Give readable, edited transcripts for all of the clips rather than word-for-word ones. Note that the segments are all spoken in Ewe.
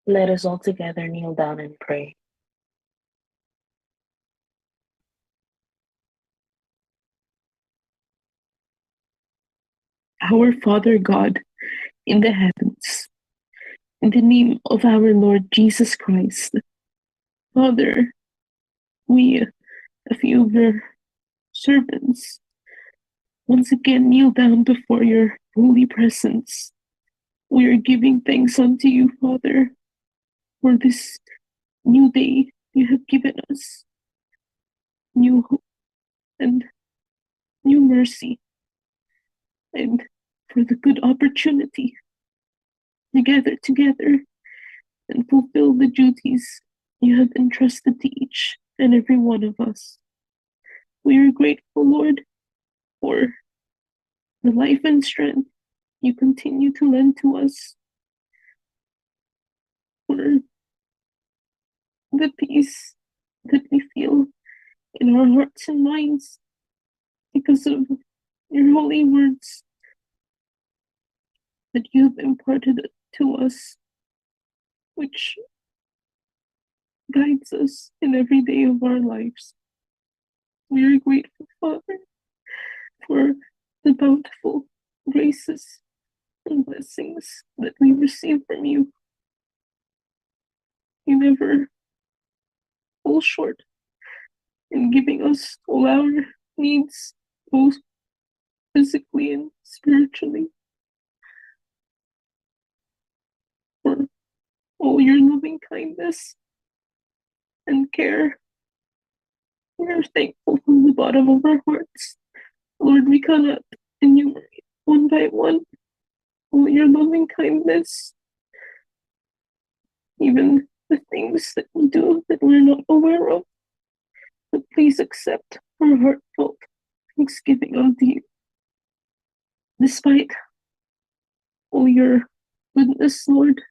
Let us all together kneel down and pray. Our Father God in the heavens, in the name of our Lord Jesus Christ, Father, we, a few of your servants, once again kneel down before your holy presence. We are giving thanks unto you, Father, for this new day you have given us, new hope and new mercy, and for the good opportunity to gather together and fulfill the duties you have entrusted to each and every one of us. We are grateful, Lord, for the life and strength you continue to lend to us, for the peace that we feel in our hearts and minds because of your holy words that you have imparted to us, which guides us in every day of our lives. We are grateful, Father, for the bountiful graces and blessings that we receive from you. You never fall short in giving us all our needs, both physically and spiritually. For all your loving kindness and care, we are thankful from the bottom of our hearts. Lord, we cannot enumerate one by one all your loving kindness, even the things that we do that we're not aware of. But please accept our heartfelt thanksgiving unto you. Despite all your goodness, Lord,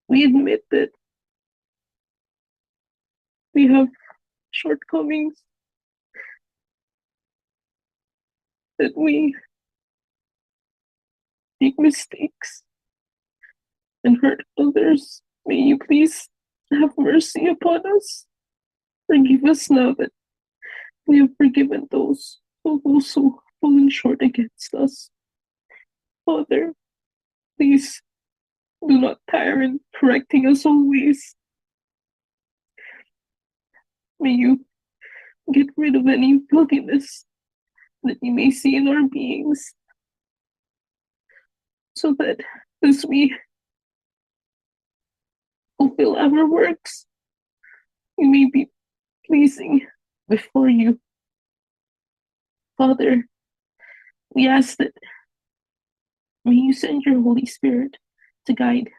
we admit that we have shortcomings, that we make mistakes and hurt others. May you please have mercy upon us. Forgive us now that we have forgiven those who have also fallen short against us. Father, please do not tire in correcting us always. May you get rid of any filthiness that you may see in our beings, so that as we fulfill our works, we may be pleasing before you. Father, we ask that may you send your Holy Spirit to guide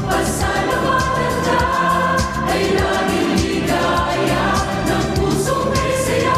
Pasalamatan ka ay laging ligaya. Ng pusong may saya.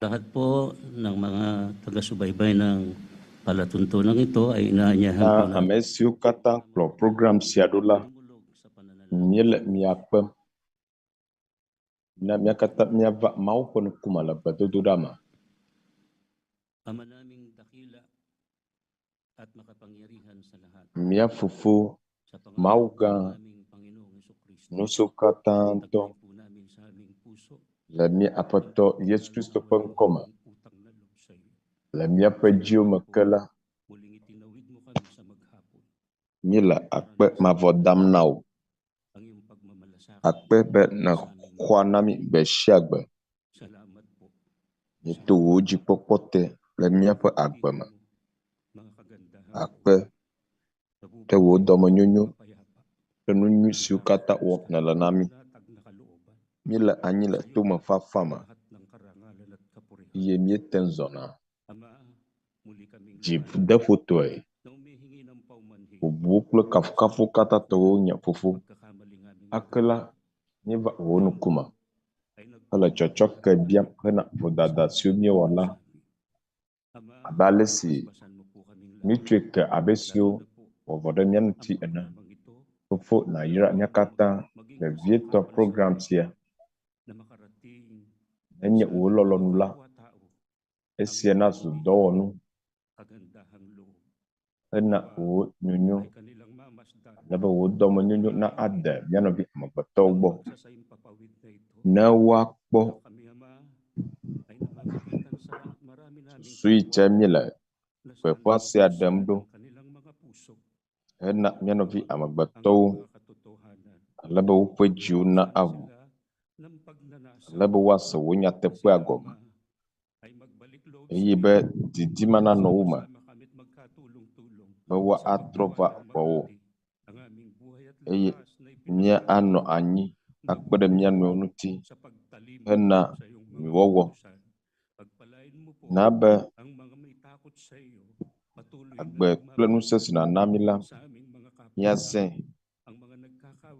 Lahat po ng mga taga-subaybay ng palatuntunan ito ay inaanyahan Na po namin ame siwo katã kplɔ program sia ɖo la, dumulog sa pananalangin. míele mia kpem. Na mía katã míava Mawu ƒe ŋkume le gbedodoɖa me. Ama naming dakila at makapangyarihan sa lahat. Mía Fofo, Sa pangalan Mawu po gã, ng aming Panginoong Kristo, nu siwo katã ŋutɔ taglay po namin sa aming puso le mía Aƒetɔ ang Yesu tunay Kristo na ƒe walang ŋkɔme, hanggang utang na loob sa iyo. le míaƒe dziwo Salamat me po. ke la, Muling itinawid mo kami sa maghapon. míele akpe Maraming mavɔ salamat dam po. na wò. Ang iyong pagmamalasakit Akpe be sa aming nèxɔa lahat. na mí gbe sia gbe. Salamat po sa Míeto wò mga dzikpɔkpɔ te le míaƒe agbe kabutihan me. mo, mga kagandahang Akpe loob. ɖe wò Nabubuhay kami dɔmenyonyo mapayapa. kple nu nyui siwo katã Naghahangad wɔm sa nèle na mí. latag na kalooban. Míele anyi le Sa iyo tomefafa me lahat ng karangalan at kapurihan. eye míete ŋu zɔna Ama, muli kaming lumalapit dzideƒotɔe. na humihingi ng paumanhin. Bubu kple kafukafu katã tɔwò nye Fofo. Ake la, míeva wò ŋkume hele tsɔtsɔke biam hena vodada siwo míewɔ la abe ale si míetsɔe ke abe siwo wɔ vɔ ɖe mía ŋuti ene. Fofo, nàyra mía katã, vevietɔ program sia. Nenye wò lɔlɔ̃nu la, esia nazu dɔwɔnu hena wò nyonyo, ale be wò dɔmenyonyo na ade mía nɔvi amegbetɔwo gbɔ ne woakpɔ susu yi tse míele gbeƒã sia ɖem ɖo hena mía nɔvi amegbetɔwo ale be woƒe dziwo na aʋu, ale be woase wò nyateƒea gɔme eye be didi ma nanɔ wo me be woatrɔ va gbɔwò eye míanɔ anyi akpe ɖe mía nɔewo ŋuti hena nyuiwɔwɔ. Na be agbe kple ŋusẽ si nàna mí la, míazãe.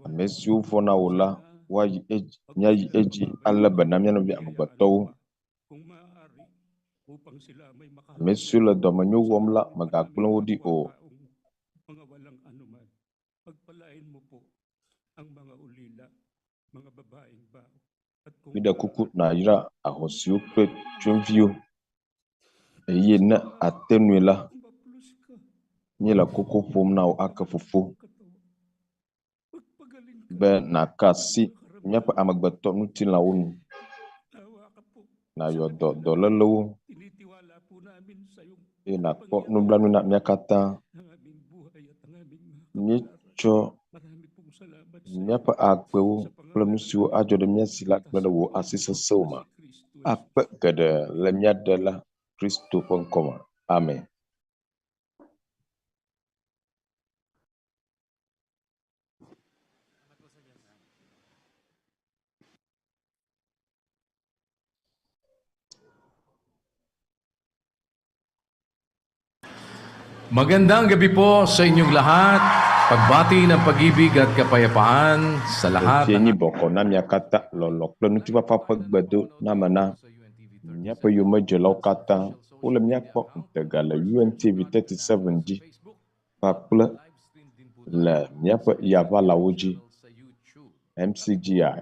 Ame siwo vɔ̃na wò la, woayi edzi, míayi edzi alé be na mía nɔvi amegbetɔwo. Ame siwo le dɔmenyo wɔm la, mègagblẽ wo ɖi o. Míɖe kuku nàyra ahosiwo kple tsyɔ̃eviwo eye ne àte ŋui la, míele koko ƒom na wò ake Fofo be nàka asi míaƒe amegbetɔ ŋutilãwo nu, nàyɔ dɔ dɔlélewo eye nàkpɔ nublanui na mía katã. Míetsɔ míaƒe agbewo kple nu siwo adzɔ ɖe mía si la gblẽ ɖe wò asi sesẽwo me. Akpe geɖe le mía Ɖela Kristo ƒe ŋkɔme. Amen. Magandang gabi po sa inyong lahat. Pagbati ng pag-ibig at kapayapaan sa lahat. Efie nyi bɔkɔ na mia katã, lɔlɔ̃ kple ŋutifafa ƒe gbedoname na míaƒe yomedzelawo katã. Wole mía kpɔ ŋutega le UNTV 37 dzi kpakple le míaƒe yaʋalawo dzi, MCGI.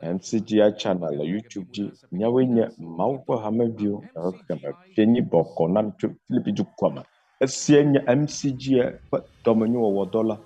MCGI channel le YouTube dzi. Míawoe nye Mawu ƒe hameviwo le xexeme. Fie nyi bɔkɔ na mi tso Filipi dukɔa me. Esia nye MCGI ƒe dɔmenyowɔwɔdɔ la.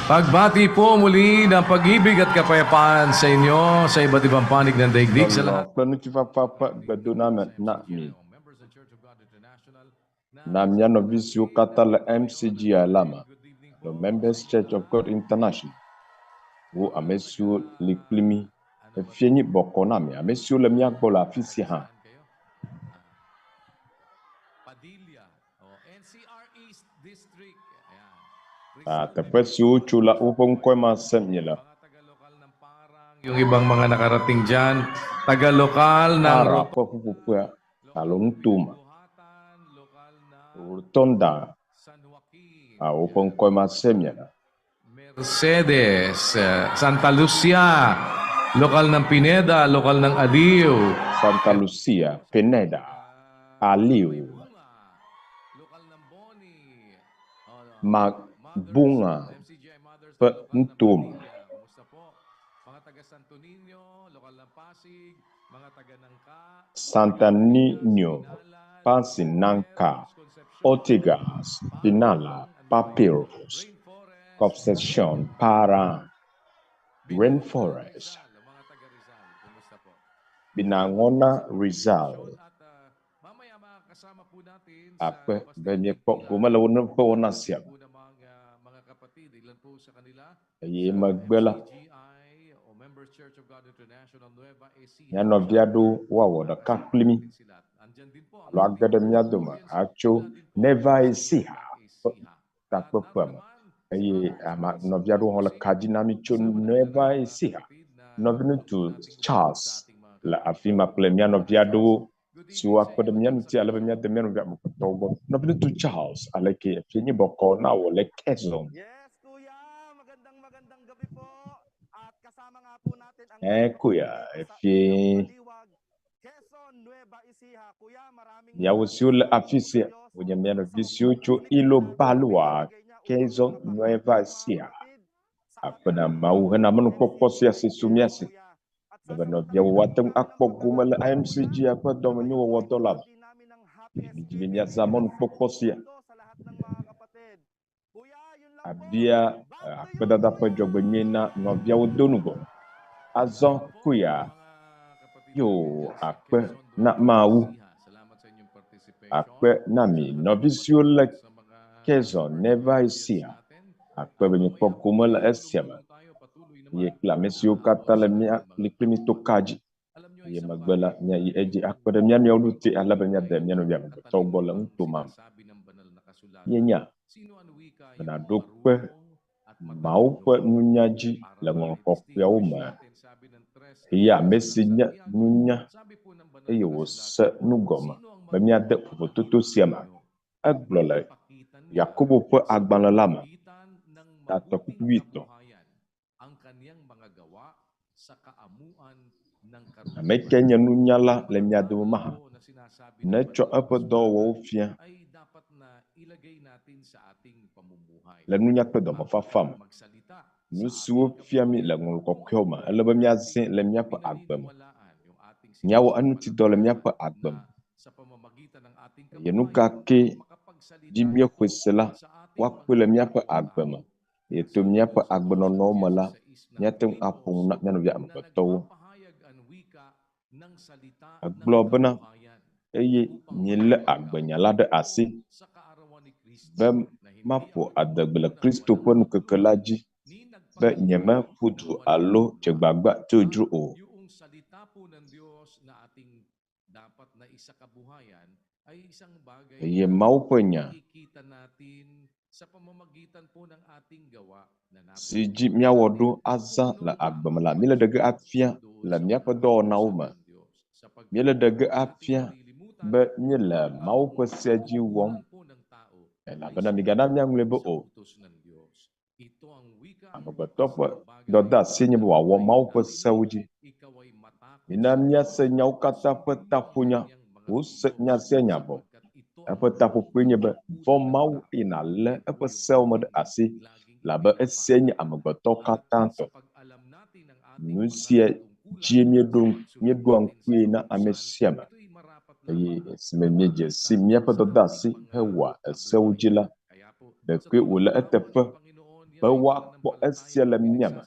Pagbati po muli ng pag-ibig at kapayapaan sa inyo sa iba't ibang panig ng daigdig sa Lɔlɔ̃ lahat. kple ŋutifafa ƒe gbedoname na mi. Members of Church of God International Na mía nɔvi siwo katã le MCGI la me, The Members Church of God International, wo ame siwo li kpli mí, efie nyi bɔkɔ na mi, ame siwo le mía gbɔ le afi sia hã. Padilla, o NCR East District. Ayan. Ah, teƒe siwo wotso la, woƒe ŋkɔe ma sem miele. Mga taga-lokal ng Parang, yung ibang mga nakarating dyan, taga-lokal ng Para ƒe ƒuƒoƒea alo nutome. Buhatan, lokal ng Rotonda, San Joaquin, ah, woƒe ŋkɔe ma sem miele. Mercedes, Santa Lucia, lokal ng Pineda, lokal ng Aliw, Santa Lucia, Pineda, Aliw, Bunga, lokal ng Boni, oh, Magbunga MCGI Mothers ƒe ng lokal ng nutome. Padilla. Kumusta po? Mga taga Santo Niño, lokal ng Pasig, mga taga Nangka, Santa Niño, Pasinanka, Ortigas, Pinala, Papyrus, Concepcion, Parang, Rainforest, Rizal, mga taga Rizal. Kumusta po? Binangona Rizal. At mamaya makakasama po natin sa Akpe be míekpɔ gome le wo ƒe wɔna sia me. po ng mga kapatid, ilan po sa kanila Eye megbe la, MCGI o Members Church of God International Nueva Ecija. mía nɔvi aɖewo woawɔ ɖeka kpli mí Sila. Andyan din po ang alo age ɖe mía dome atso Neva Ecija ƒe takpekpea me. Eye ama nɔvi aɖewo hã le ka dzi na mí tso Neva Ecija. Nɔviŋutsu Charles le afi ma kple mía nɔvi aɖewo siwo akpe ɖe mía ŋuti ale be míade mía nɔvi amegbetɔwo gbɔ. Nɔviŋutsu Charles aleke efie nye bɔkɔ na wò le Quezon. Yes, kuya. Magandang magandang gabi po. At kasama nga po natin ang Eh, kuya, sa efie Baliwag, Quezon, Nueva Ecija. Kuya, maraming miawo siwo le afi sia wonye mía nɔvi siwo tso Ilobalua, Quezon, Nueva Ecija. Akpe na Mawu hena mɔnukpɔkpɔ sia si su mía si. Be nɔviawo woate ŋu akpɔ gome le IMCG ƒe dɔmenyowɔwɔdɔ la me. Mídi be míazã mɔnukpɔkpɔ sia abia akpedada ƒe dzɔgbenyui na nɔviawo do ŋgɔ. Azɔ kuya yo akpe na Mawu, Salamat sa inyong participation. akpe na mi nɔvi siwo le Quezon, Nueva Ecija. Akpe be miekpɔ gome le esia me. Eye kple ame siwo katã le mía li kpli mí to ka dzi. Eye megbe la, míayi edzi akpe ɖe mía nɔewo ŋuti ale be míade mía nɔvi amegbetɔwo gbɔ le nutome me. Míenya be nàɖo kpe Mawu ƒe nunya dzi le Ŋɔŋlɔ Kɔkɔeawo me. Eye ame si nye nunya eye wòse nu gɔme be míade vovototo sia me. Egblɔ le Yakobo ƒe agbalẽ la me, tatɔ kpukpui wuietɔ̃. Ame kae nye nunyala le mia dome mahã? Netsɔ eƒe dɔwɔwɔwo fia le nunya kple dɔmefafa me. Nu siwo fia mí le Ŋɔŋlɔ Kɔkɔeawo me, ele be míazãe le míaƒe agbe me. Míawɔ eŋutidɔ le míaƒe agbe me. Eye nu ka ke dzi míexɔe se la, woakpɔe le míaƒe agbe me. Eye to míaƒe agbenɔnɔwo me la, míate ŋu aƒo nu na mía nɔvi amegbetɔwo. Egblɔ bena eye mielé agbenya la ɖe asi be maƒo adegbe le Kristo ƒe ŋkeke la dzi be nyemeƒu du alo dze gbagba dzodzro o. Yung salita po ng Diyos na ating dapat na isakabuhayan ay isang bagay Eye Mawu ƒe nya nakikita natin sa pamamagitan po ng ating gawa na si dzi míawɔ ɖo azã le agbe me la, míele ɖe ge afia le míaƒe dɔwɔnawo me. Míele ɖe ge afia be míele Mawu ƒe sea dzi wɔm elabena migana míaŋlɔe be o. Amegbetɔ ƒe dɔdeasie nye be wòawɔ Mawu ƒe sewo dzi. Mina míase nyawo katã ƒe taƒonya. Wose nya sia nya vɔ. Eƒe taƒoƒoe nye be vɔ̃ Mawu eye nàlé eƒe sewo me ɖe asi labe esia nye amegbetɔ katã tɔ. Nu sia dzie míeɖoa ŋkue na ame sia ame. Eye esime míedze si míaƒe dɔdeasi hewɔa esewo dzi la, ɖekoe wòle eteƒe be woakpɔ esia le mía me.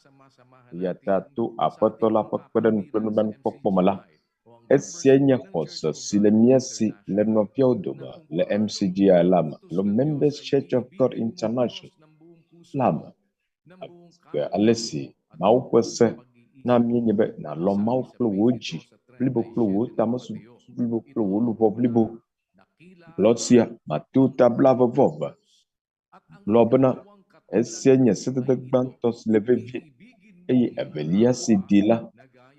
Eya ta to Aƒetɔ la ƒe kpeɖeŋu kple nublanuikpɔkpɔ me la, esiae nye xɔse si le mía si le nɔviawo dome le MCGI la me alo Members Church of God International la me. Abe ale si Mawu ƒe se na míenye be nàlɔ̃ Mawu kple wò dzi blibo kple wò tamesusu blibo kple wò luʋɔ blibo. Gblɔ sia Mateo ta blaeve-vɔ-eve gblɔ bena esiae nye sedede gbãtɔ si le vevie eye evelia si ɖi la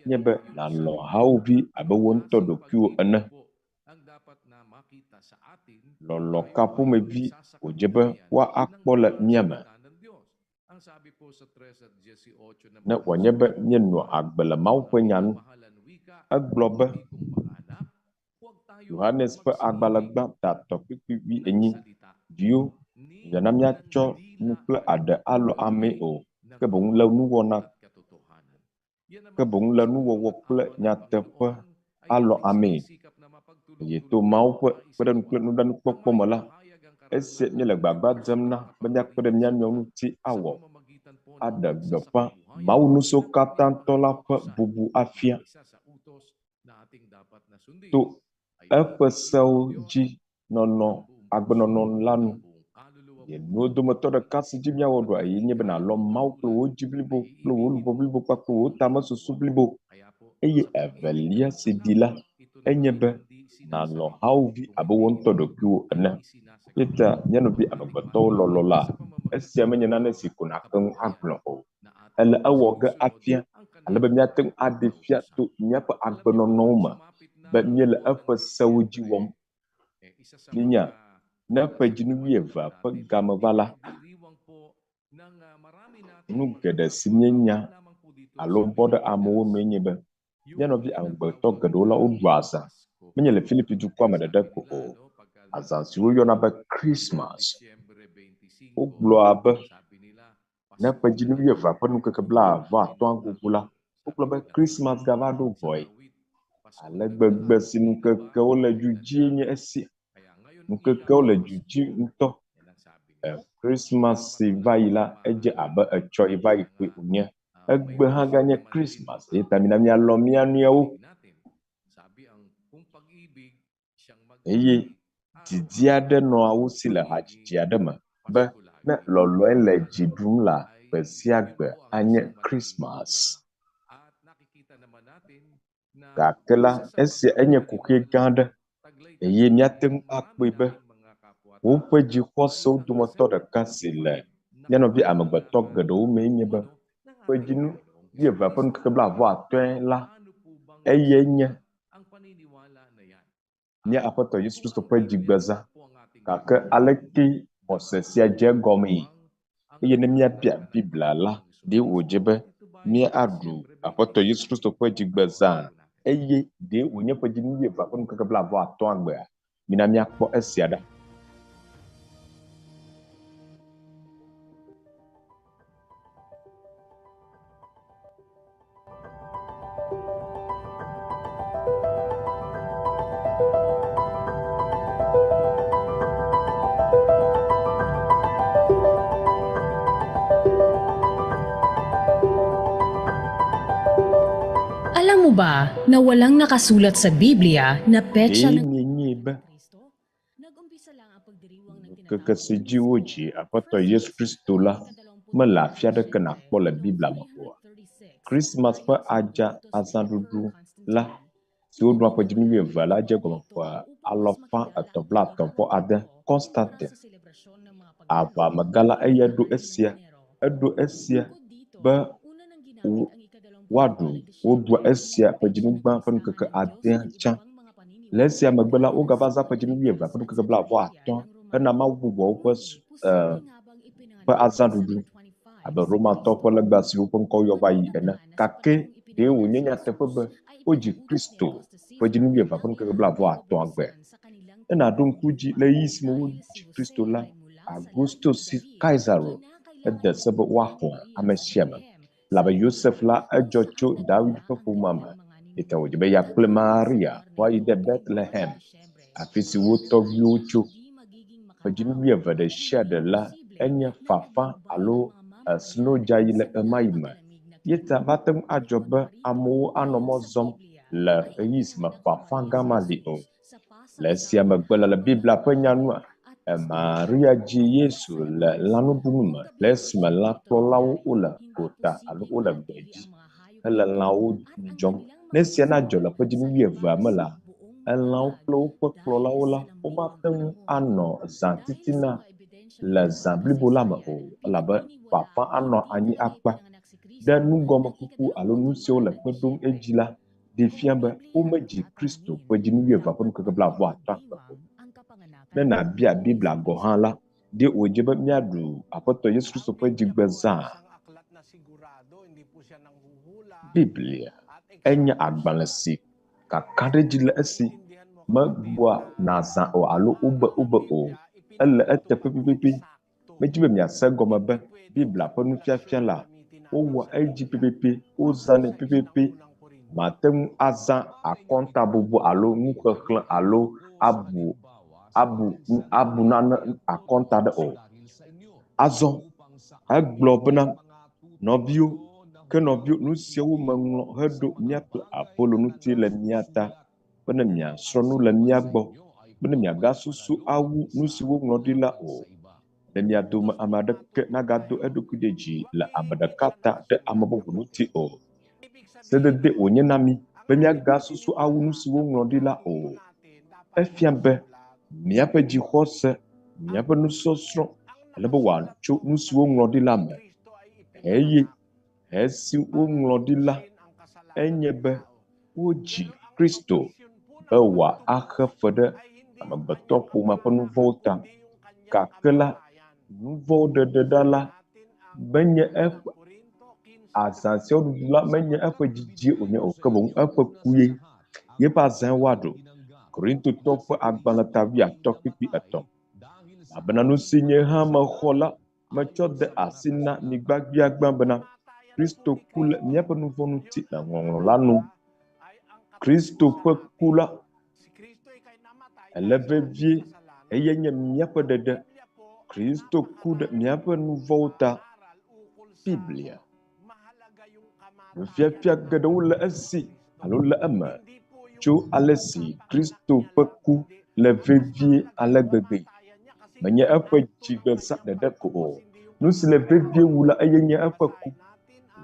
nye be nàlɔ̃ hawòvi abe wò ŋutɔ ɖokuiwò ene. Lɔlɔ̃ ka ƒomevi wòdze be woakpɔ le mía me? Ne wòanye be míenɔa agbe le Mawu ƒe nya nu. Egblɔ be, Yohanes ƒe agbalẽ gbã ta etɔ̃ kpukpui wuienyi, Viwo, migana míatsɔ nu kple aɖe alɔ amee o, ke boŋ le nuwɔna ke boŋ le nuwɔwɔ kple nyateƒe alɔ amee. Eye to Mawu ƒe kpeɖeŋu kple nublanuikpɔkpɔ me la, esia míele gbagba dzem na be míakpe ɖe mía nɔewo ŋuti awɔ aɖe gbeƒã Mawu Ŋusẽkatãtɔ la ƒe bubu afia to eƒe sewo dzi nɔnɔ agbenɔnɔ la nu. Ye nuwo dometɔ ɖeka si dzi míawɔ ɖoa ye nye be nàlɔ̃ Mawu kple wò dzi blibo kple wò luʋɔ blibo kpakple wò tamesusu blibo. Eye evelia si ɖi la, enye be nàlɔ̃ hawòvi abe wò ŋutɔ ɖokuiwò ene. Eya ta mía nɔvi amegbetɔwo lɔlɔ̃ la, esia menye nane si ko nàte ŋu agblɔ o. Ele ewɔ ge afia ale be míate ŋu aɖee fia to míaƒe agbenɔnɔwo me be míele eƒe sewo dzi wɔm. Míenya ne ƒe dzinu wuievea ƒe game va la, nu geɖe si míenya alo bɔ ɖe amewo mee nye be mía nɔvi amegbetɔ geɖewo la woɖua azã, menye le Filipi dukɔa me ɖeɖe ko o. Azã si woyɔna be Kristmas. Wogblɔa be ne ƒe dzinu wuievea ƒe ŋkeke blaeve-atɔ̃a gogo la, wogblɔ be Kristmas gava ɖo vɔe. Ale gbegbe si ŋkekewo le du dzie nye esia. Ŋkekewo le du dzi ŋutɔ. Kristmas si va yi la, edze abe etsɔ yi va yi koe wònye. Egbe hã ganye Kristmas eya ta mina míalɔ̃ mía nɔewo eye didi aɖe nɔa wo si le hadzidzi aɖe me be ne lɔlɔ̃e le dzi ɖum la, gbe sia gbe anye Kristmas. Gake la, esia enye kuxi gã aɖe eye míate ŋu akpɔe be woƒe dzixɔsewo dometɔ ɖeka si le mía nɔvi amegbetɔ geɖewo mee nye be ƒe dzinu wuievea ƒe ŋkeke blaeve-vɔ-atɔ̃e la, eyae nye mía Aƒetɔ Yesu Kristo ƒe dzigbezã. Gake aleke xɔse sia dze egɔmee? Eye ne míabia Biblia la, ɖe wòdze be míaɖu Aƒetɔ Yesu Kristo ƒe dzigbezã eye ɖe wònye ƒe dzinu wuievea ƒe ŋkeke blaeve-vɔ-atɔ̃a gbea? Mina míakpɔ esia ɖa. Alam mo ba na walang nakasulat sa Biblia na petsa Ɖe ng mienyae be Kristo? Nag-umpisa lang ang pagdiriwang ng ŋkeke tinatawag si na dzi Pasko, wodzi Aƒetɔ first Yesu Nice Kristo la mele afi aɖeke nàkpɔ le Biblia me oa? Kristmas ƒe adza azãɖuɖu la si woɖua ƒe dzinu wuieve la dze egɔme ƒe alafa etɔ̃ blaetɔ̃ vɔ ade. Constantine, aʋamegã la eya ɖo esia, eɖo esia be woaɖu woɖua esia ƒe dzinu gbã ƒe ŋkeke adea tsã. Le esia megbe la, wogava zã ƒe dzinu wuievea ƒe ŋkeke blaeve-vɔ-atɔ̃ hena mawu bubuawo ƒe ƒe azãɖuɖu abe Romatɔwo ƒe legba siwo ƒe ŋkɔ woyɔ va yi ene. Gake ɖe wònye nyateƒe be wodzi Kristo ƒe dzinu wuievea ƒe ŋkeke blaeve-vɔ-atɔ̃a gbe? Ne nàɖo ŋku dzi le ɣeyiɣi si me wodzi Kristo la, Augustus Kaisaro ede se be woaxlẽ ame sia ame. Elabe Yosef la edzɔ tso Dawid ƒe ƒomea me. Eya ta wòdze be eya kple Maria woayi ɖe Betlehem, afi si wo tɔgbuiwo tso. Ƒe dzinu wuieve ɖe sia ɖe la enye fafa alo Snowdzaɣi le ɣemaɣi me. Ye ta mate ŋu adzɔ be amewo anɔ mɔ zɔm le ɣeyiɣi si me fafa gã mali o. Le esia megbe la, le Biblia ƒe nya nua, Maria dzi Yesu le lãnuɖunu me le esime lãkplɔlawo wole gota alo wole gbe dzi hele lãwo dzɔm. Ne esia nadzɔ le ƒe dzinu wuievea me la, elãwo kple woƒe kplɔlawo la, womate ŋu anɔ zã titina le zã blibo la me o elabe fafa anɔ anyi akpa. Ɖe nugɔmekuku alo nu siwo le kpe ɖom edzi la ɖee fia be womedzi Kristo ƒe dzinu wuievea ƒe ŋkeke blaeve-vɔ-atɔ̃ gbe o. Ne nàbia Biblia gɔ̃ hã la, ɖe wòdze be míaɖu Aƒetɔ Yesu Kristo ƒe dzigbezãa? Biblia enye agbalẽ si kakaɖedzi le esi megbɔa nazã o alo wobe o. Ele eteƒe pɛpɛpɛ. Medzi be miase egɔme be Biblia ƒe nufiafia la, wowɔa edzi pɛpɛpɛ, wozãnɛ pɛpɛpɛ. Màte ŋu azã akɔntabubu alo nuxexlẽ alo abu abu abu nane akɔnta ɖe o. Azɔ egblɔ bena, nɔviwo, ke nɔviwo, nu siawo meŋlɔ heɖo mía kple Apolo ŋuti le mia ta, bene miasrɔ̃ nu le mía gbɔ, bene miagasusu awu nu si woŋlɔ ɖi la o. Ne mia dome ame aɖeke nagado eɖokui ɖe dzi le ame ɖeka ta ɖe ame bubu ŋuti o. Sedede wònye na mí be míagasusu awu nu si woŋlɔ ɖi la o. Efia be míaƒe dzixɔse, míaƒe nusɔsrɔ̃ ele be wòatso nu si woŋlɔ ɖi la me. Eye esi woŋlɔ ɖi la enye be wodzi Kristo be wòaxe fe ɖe amegbetɔƒomea ƒe nu vɔ̃wo ta. Gake la, nu vɔ̃wo ɖeɖe ɖa la menye eƒe azã siawo ɖuɖu la menye eƒe dzidzie wònye o, ke boŋ eƒe ku ye. Yeƒe azãe woaɖu. Korintotɔwo ƒe agbalẽ ta wuiatɔ̃ kpukpui etɔ̃. Elabena nu si nye hã mexɔ la, metsɔ de asi na mi gbagbiagbã bena, Kristo ku le míaƒe nu vɔ̃ ŋuti le ŋɔŋlɔ la nu. Kristo ƒe ku la ele vevie eye nye míaƒe ɖeɖe. Kristo ku ɖe míaƒe nu vɔ̃wo ta. Biblia. Nufiafia geɖewo le esi alo le eme tso ale si Kristo ƒe ku le vevie ale gbegbe. Menye eƒe dzigbezã ɖeɖe ko o. Nu si le vevie wu la eye nye eƒe ku.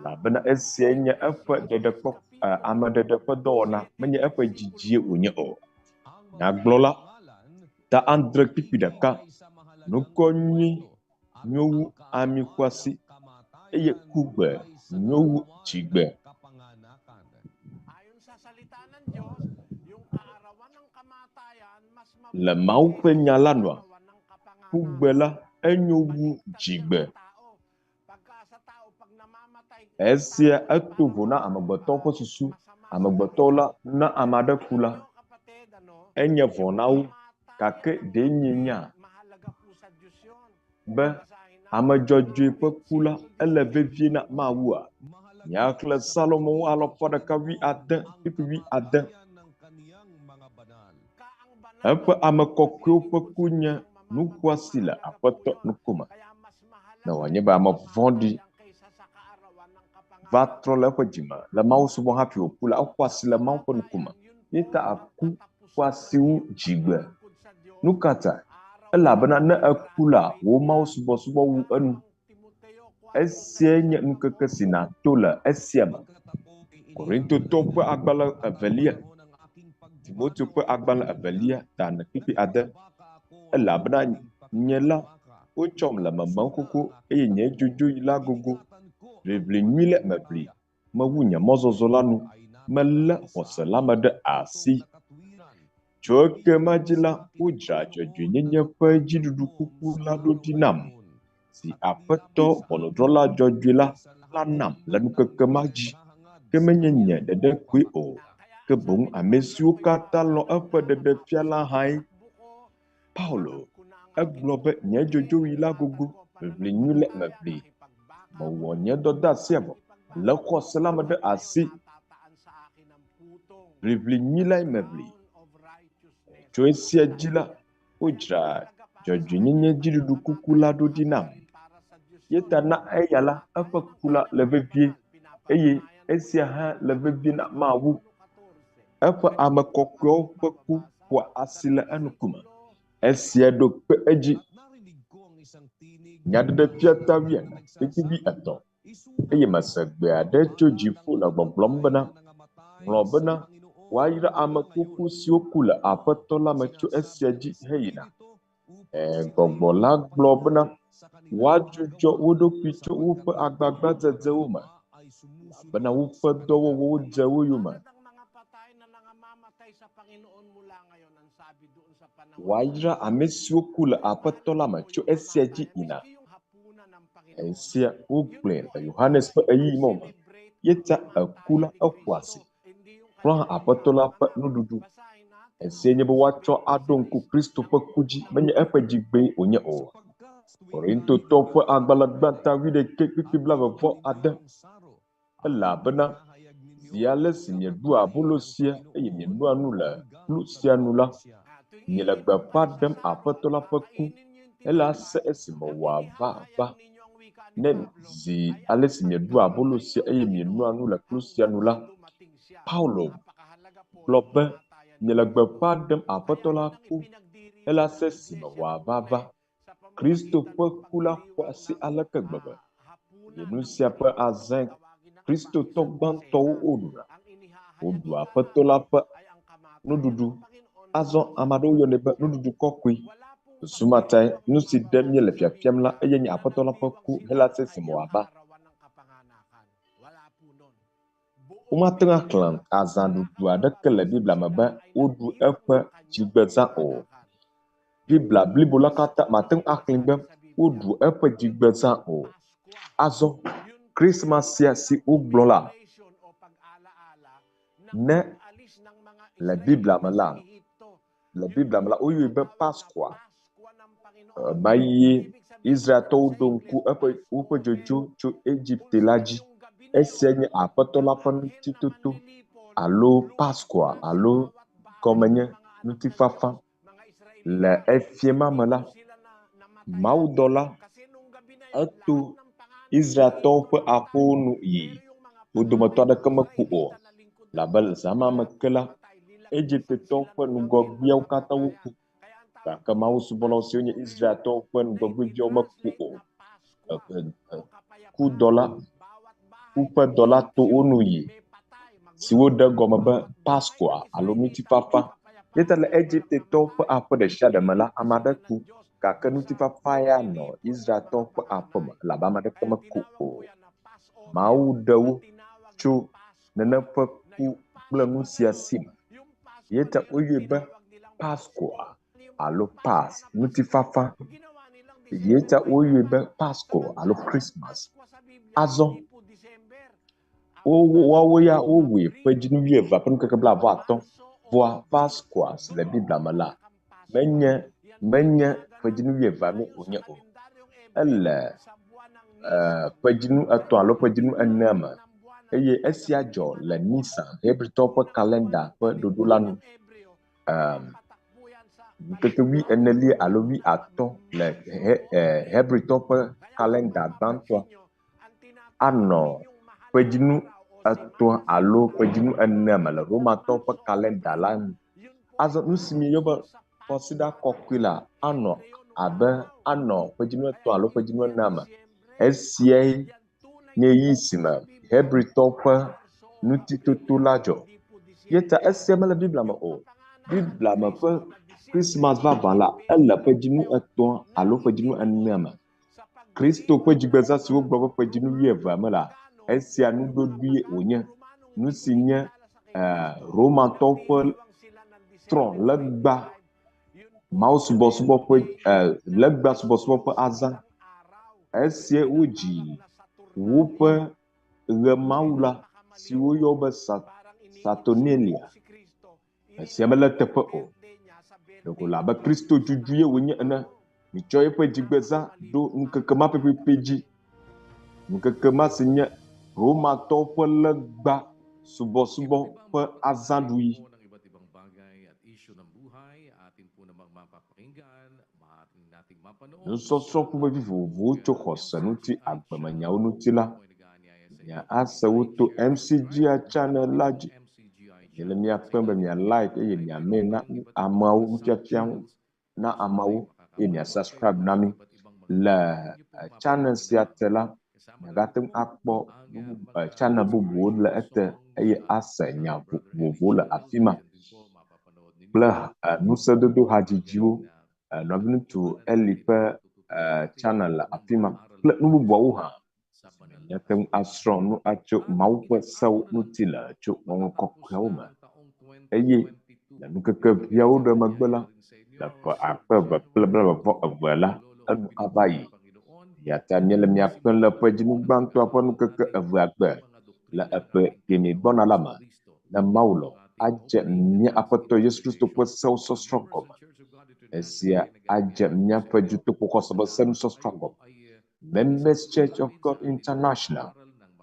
Elabena esiae nye eƒe ɖeɖekpɔ ameɖeɖe ƒe dɔwɔna, menye eƒe dzidzie wònye o. Nyagblɔla ta adre kpukpui ɖeka. Ŋkɔ nyui nyo wu ami xɔasi eye kugbe nyo wu dzigbe. Le Mawu ƒe nya la nua, kugbe la enyo wu dzigbe. Esia eto vo na amegbetɔwo ƒe susu. Amegbetɔwo la, ne ame aɖe ku la, enye vɔ̃ na wo gake ɖe mienya be ame dzɔdzɔe ƒe ku la ele vevie na Mawua? Míaxlẽ Salomo alafa ɖeka wuiade kpukpui wuiade. Eƒe ame kɔkɔewo ƒe ku nye nu xɔasi le Aƒetɔ ŋkume. Ne wòanye be ame vɔ̃ɖi va trɔ le eƒe dzime le Mawu subɔm hafi wòku la, exɔ asi le Mawu ƒe ŋkume. Ye ta aku xɔ asi wu dzigbe. Nu ka ta? Elabena ne eku la, wò Mawu subɔsubɔ wu enu. Esiae nye ŋkeke si nàto le esia me. Korintotɔwo ƒe agbalẽ evelia, Timoteo ƒe agbalẽ evelia ta ene kpukpui ade. Elabena nye la, wotsɔm le memem xoxo eye nye dzodzoɣi la gogo. Ʋiʋli nyui le meʋli, mewu nye mɔzɔzɔ la nu, melé xɔse la me ɖe asi. Tso ekema dzi la, wodzra dzɔdzɔenyenye ƒe dziɖuɖukuku la ɖo ɖi nam, si Aƒetɔ ʋɔnudrɔ̃la dzɔdzɔe la lanam le ŋkeke ma dzi, ke menye nye ɖeɖe koe o, ke boŋ ame siwo katã lɔ̃ eƒe ɖeɖefia la hãe. Paulo egblɔ be nye dzodzoɣi la gogo, ʋiʋli nyui le meʋli. Mewɔ nye dɔdeasia vɔ, lé xɔse la me ɖe asi. Ʋiʋli nyui lae meʋli. Tso esia dzi la, wodzra dzɔdzɔenyenye dziɖuɖu kuku la ɖo ɖi nam. Ye ta na eya la eƒe ku la le vevie eye esia hã le vevie na Mawu. Eƒe ame kɔkɔewo ƒe ku ƒoa asi le eŋkume. Esia ɖo kpe edzi. Nyaɖeɖefia ta wuiene kpukpui wuietɔ̃. Eye mese gbe aɖe tso dziƒo le gbɔgblɔm bena, Ŋlɔ bena, woayra ame kuku siwo ku le Aƒetɔ la me tso esia dzi heyina. Ẽ, gbɔgbɔ la gblɔ bena, woadzudzɔ wo ɖokui tso woƒe agbagbadzedzewo me, elabena woƒe dɔwɔwɔwo dze wo yome. Woayra ame siwo ku le Aƒetɔ la me tso esia dzi yina. Esia wogblɔe le Yohanes ƒe ɣeyiɣi ma me. Ye ta eku la eƒo asi kplɔ Aƒetɔ la ƒe nuɖuɖu. Esia nye be woatsɔ aɖo ŋku Kristo ƒe ku dzi, menye eƒe dzigbee wònye o. Korintotɔwo ƒe agbalẽ gbãtɔ wuiɖekɛ kpukpui blaeve vɔ ade. Elabena zi ale si mieɖua abolo sia eye mienoa nu le kplu sia nu la, miele gbeƒã ɖem Aƒetɔ la ƒe ku hele ase esime wòava va. Ne zi ale si mieɖua abolo sia eye mienoa nu le kplu sia nu la, Paulo gblɔ be miele gbeƒã ɖem Aƒetɔ la ku hele ase esime wòava va. Kristo ƒe ku la xɔ asi aleke gbegbe eye nu sia ƒe azãe Kristotɔ gbãtɔwo woɖuna. Woɖu Aƒetɔ la ƒe nuɖuɖu. Azɔ ame aɖewo yɔnɛ be nuɖuɖu kɔkɔe. Susu ma tae nu si ɖem míele fiafiam la eye nye Aƒetɔ la ƒe ku hela se esime wòava. Womate ŋu axlẽ azãɖuɖu aɖeke le Biblia me be woɖu eƒe dzigbezã o. Biblia blibo la katã mate ŋu axlẽe be woɖu eƒe dzigbezã o. Azɔ, Kristmas sia si wogblɔ la, ne le Biblia me la, le Biblia me la, woyɔe be Paskua. Ɣemaɣie Israeltɔwo ɖo ŋku eƒe woƒe dzodzo tso Egipte la dzi. Esia nye Aƒetɔ la ƒe ŋutitoto alo Paskua alo gɔme nye ŋutifafa. Le efie ma me la, mawudɔla eto Israeltɔwo ƒe aƒewo nu yi. Wo dometɔ aɖeke meku o. Elabe le zã ma me ke la, Egiptetɔwo ƒe ŋgɔgbeawo katã woku. Gake Mawu subɔlawo siwo nye Israeltɔwo ƒe ŋgɔgbeviawo meku o. Ku dɔla, ku ƒe dɔla to wo nu yi, si woɖe egɔme be Paskua alo ŋutifafa. Eya ta le Egiptetɔwo ƒe aƒe ɖe sia ɖe me la, ame aɖe ku gake ŋutifafa ya nɔ Israeltɔwo ƒe aƒe me elabe ame aɖeke meku o. Mawu ɖe wo tso nenem ƒe ku kple nu sia si me. Eya ta woyɔe be Paskua alo Pas, ŋutifafa. Eya ta woyɔe be Pasko alo Kristmas. Azɔ woawo ya wowɔe ƒe dzinu wuieve ƒe ŋkeke blaeve atɔ̃. Vɔa Paskua si le Biblia me la, menye menye ƒe dzinu wuievea mee wònye o. Ele ƒe dzinu etɔ̃ alo ƒe dzinu enea me eye esia dzɔ le Nisan, Hebritɔwo ƒe kalẽnda ƒe ɖoɖo la nu. Ŋkeke wuienelia alo wuiatɔ̃ le Hebritɔwo ƒe kalẽnda gbãtɔa anɔ ƒedzinu etɔ̃ alo ƒedzinu enea me le Romatɔwo ƒe kalẽnda la nu. Azɔ nu si míeyɔ be kɔsiɖa kɔkɔe la anɔ abe anɔ ƒedzinu etɔ̃ alo ƒedzinu enea me. Esiae nye ɣeyiɣi si me Hebritɔwo ƒe ŋutitoto la dzɔ. Eya ta esia mele Biblia me o. Biblia me ƒe Kristmas vavã la, ele ƒedzinu etɔ̃ alo ƒedzinu enea me. Kristo ƒe dzigbezã si wogblɔ be ƒedzinu wuievea me la, esia nuɖoɖoe wònye. Nu si nye Romatɔwo ƒe trɔ̃ legba mawusubɔsubɔ ƒe legba subɔsubɔ ƒe azã. Esie wodzi woƒe ɣemawu la si woyɔ be Saturnalia. Esia mele eteƒe o. Ɖeko wòle abe Kristo dzudzu ye wònye ene. Mitsɔ eƒe dzigbezã ɖo ŋkeke ma pɛpɛpɛ dzi. Ŋkeke ma si nye Romatɔwo ƒe legba subɔsubɔ ƒe azãɖuɣi. Nusɔsrɔ̃ ƒomevi vovovowo tso xɔse ŋuti, agbemenyawo ŋuti la, mia ase wo to MCGI channel la dzi. Míele mia kpem be mia like eye mia mail na ameawo nufiafia na ameawo eye mia subscribe na mí. Le channel sia te la, miagate ŋu akpɔ channel bubuwo le ete eye ase nya vovovowo le afi ma kple ŋusẽdodo hadzidziwo. Nɔviŋutsu Eli ƒe channel le afi ma kple nu bubuawo hã. Míate ŋu asrɔ̃ nu atso Mawu ƒe sewo ŋuti le tso Ŋɔŋlɔ Kɔkɔeawo me. Eye le ŋkeke ʋɛawo ɖe megbe la, le ƒe akpe eve kple blaeve-vɔ-eve la, enu ava yi. Eya ta míele mia kpem le ƒe dzinu gbãtɔa ƒe ŋkeke evea gbe le eƒe kemi gbɔna la me, ne Mawu lɔ̃, adze mía Aƒetɔ Yesu Kristo ƒe sewo sɔsrɔ̃ gɔme. Esia adze míaƒe dutoƒoxɔse ƒe senusɔsrɔ̃ gɔme. Members Church of God International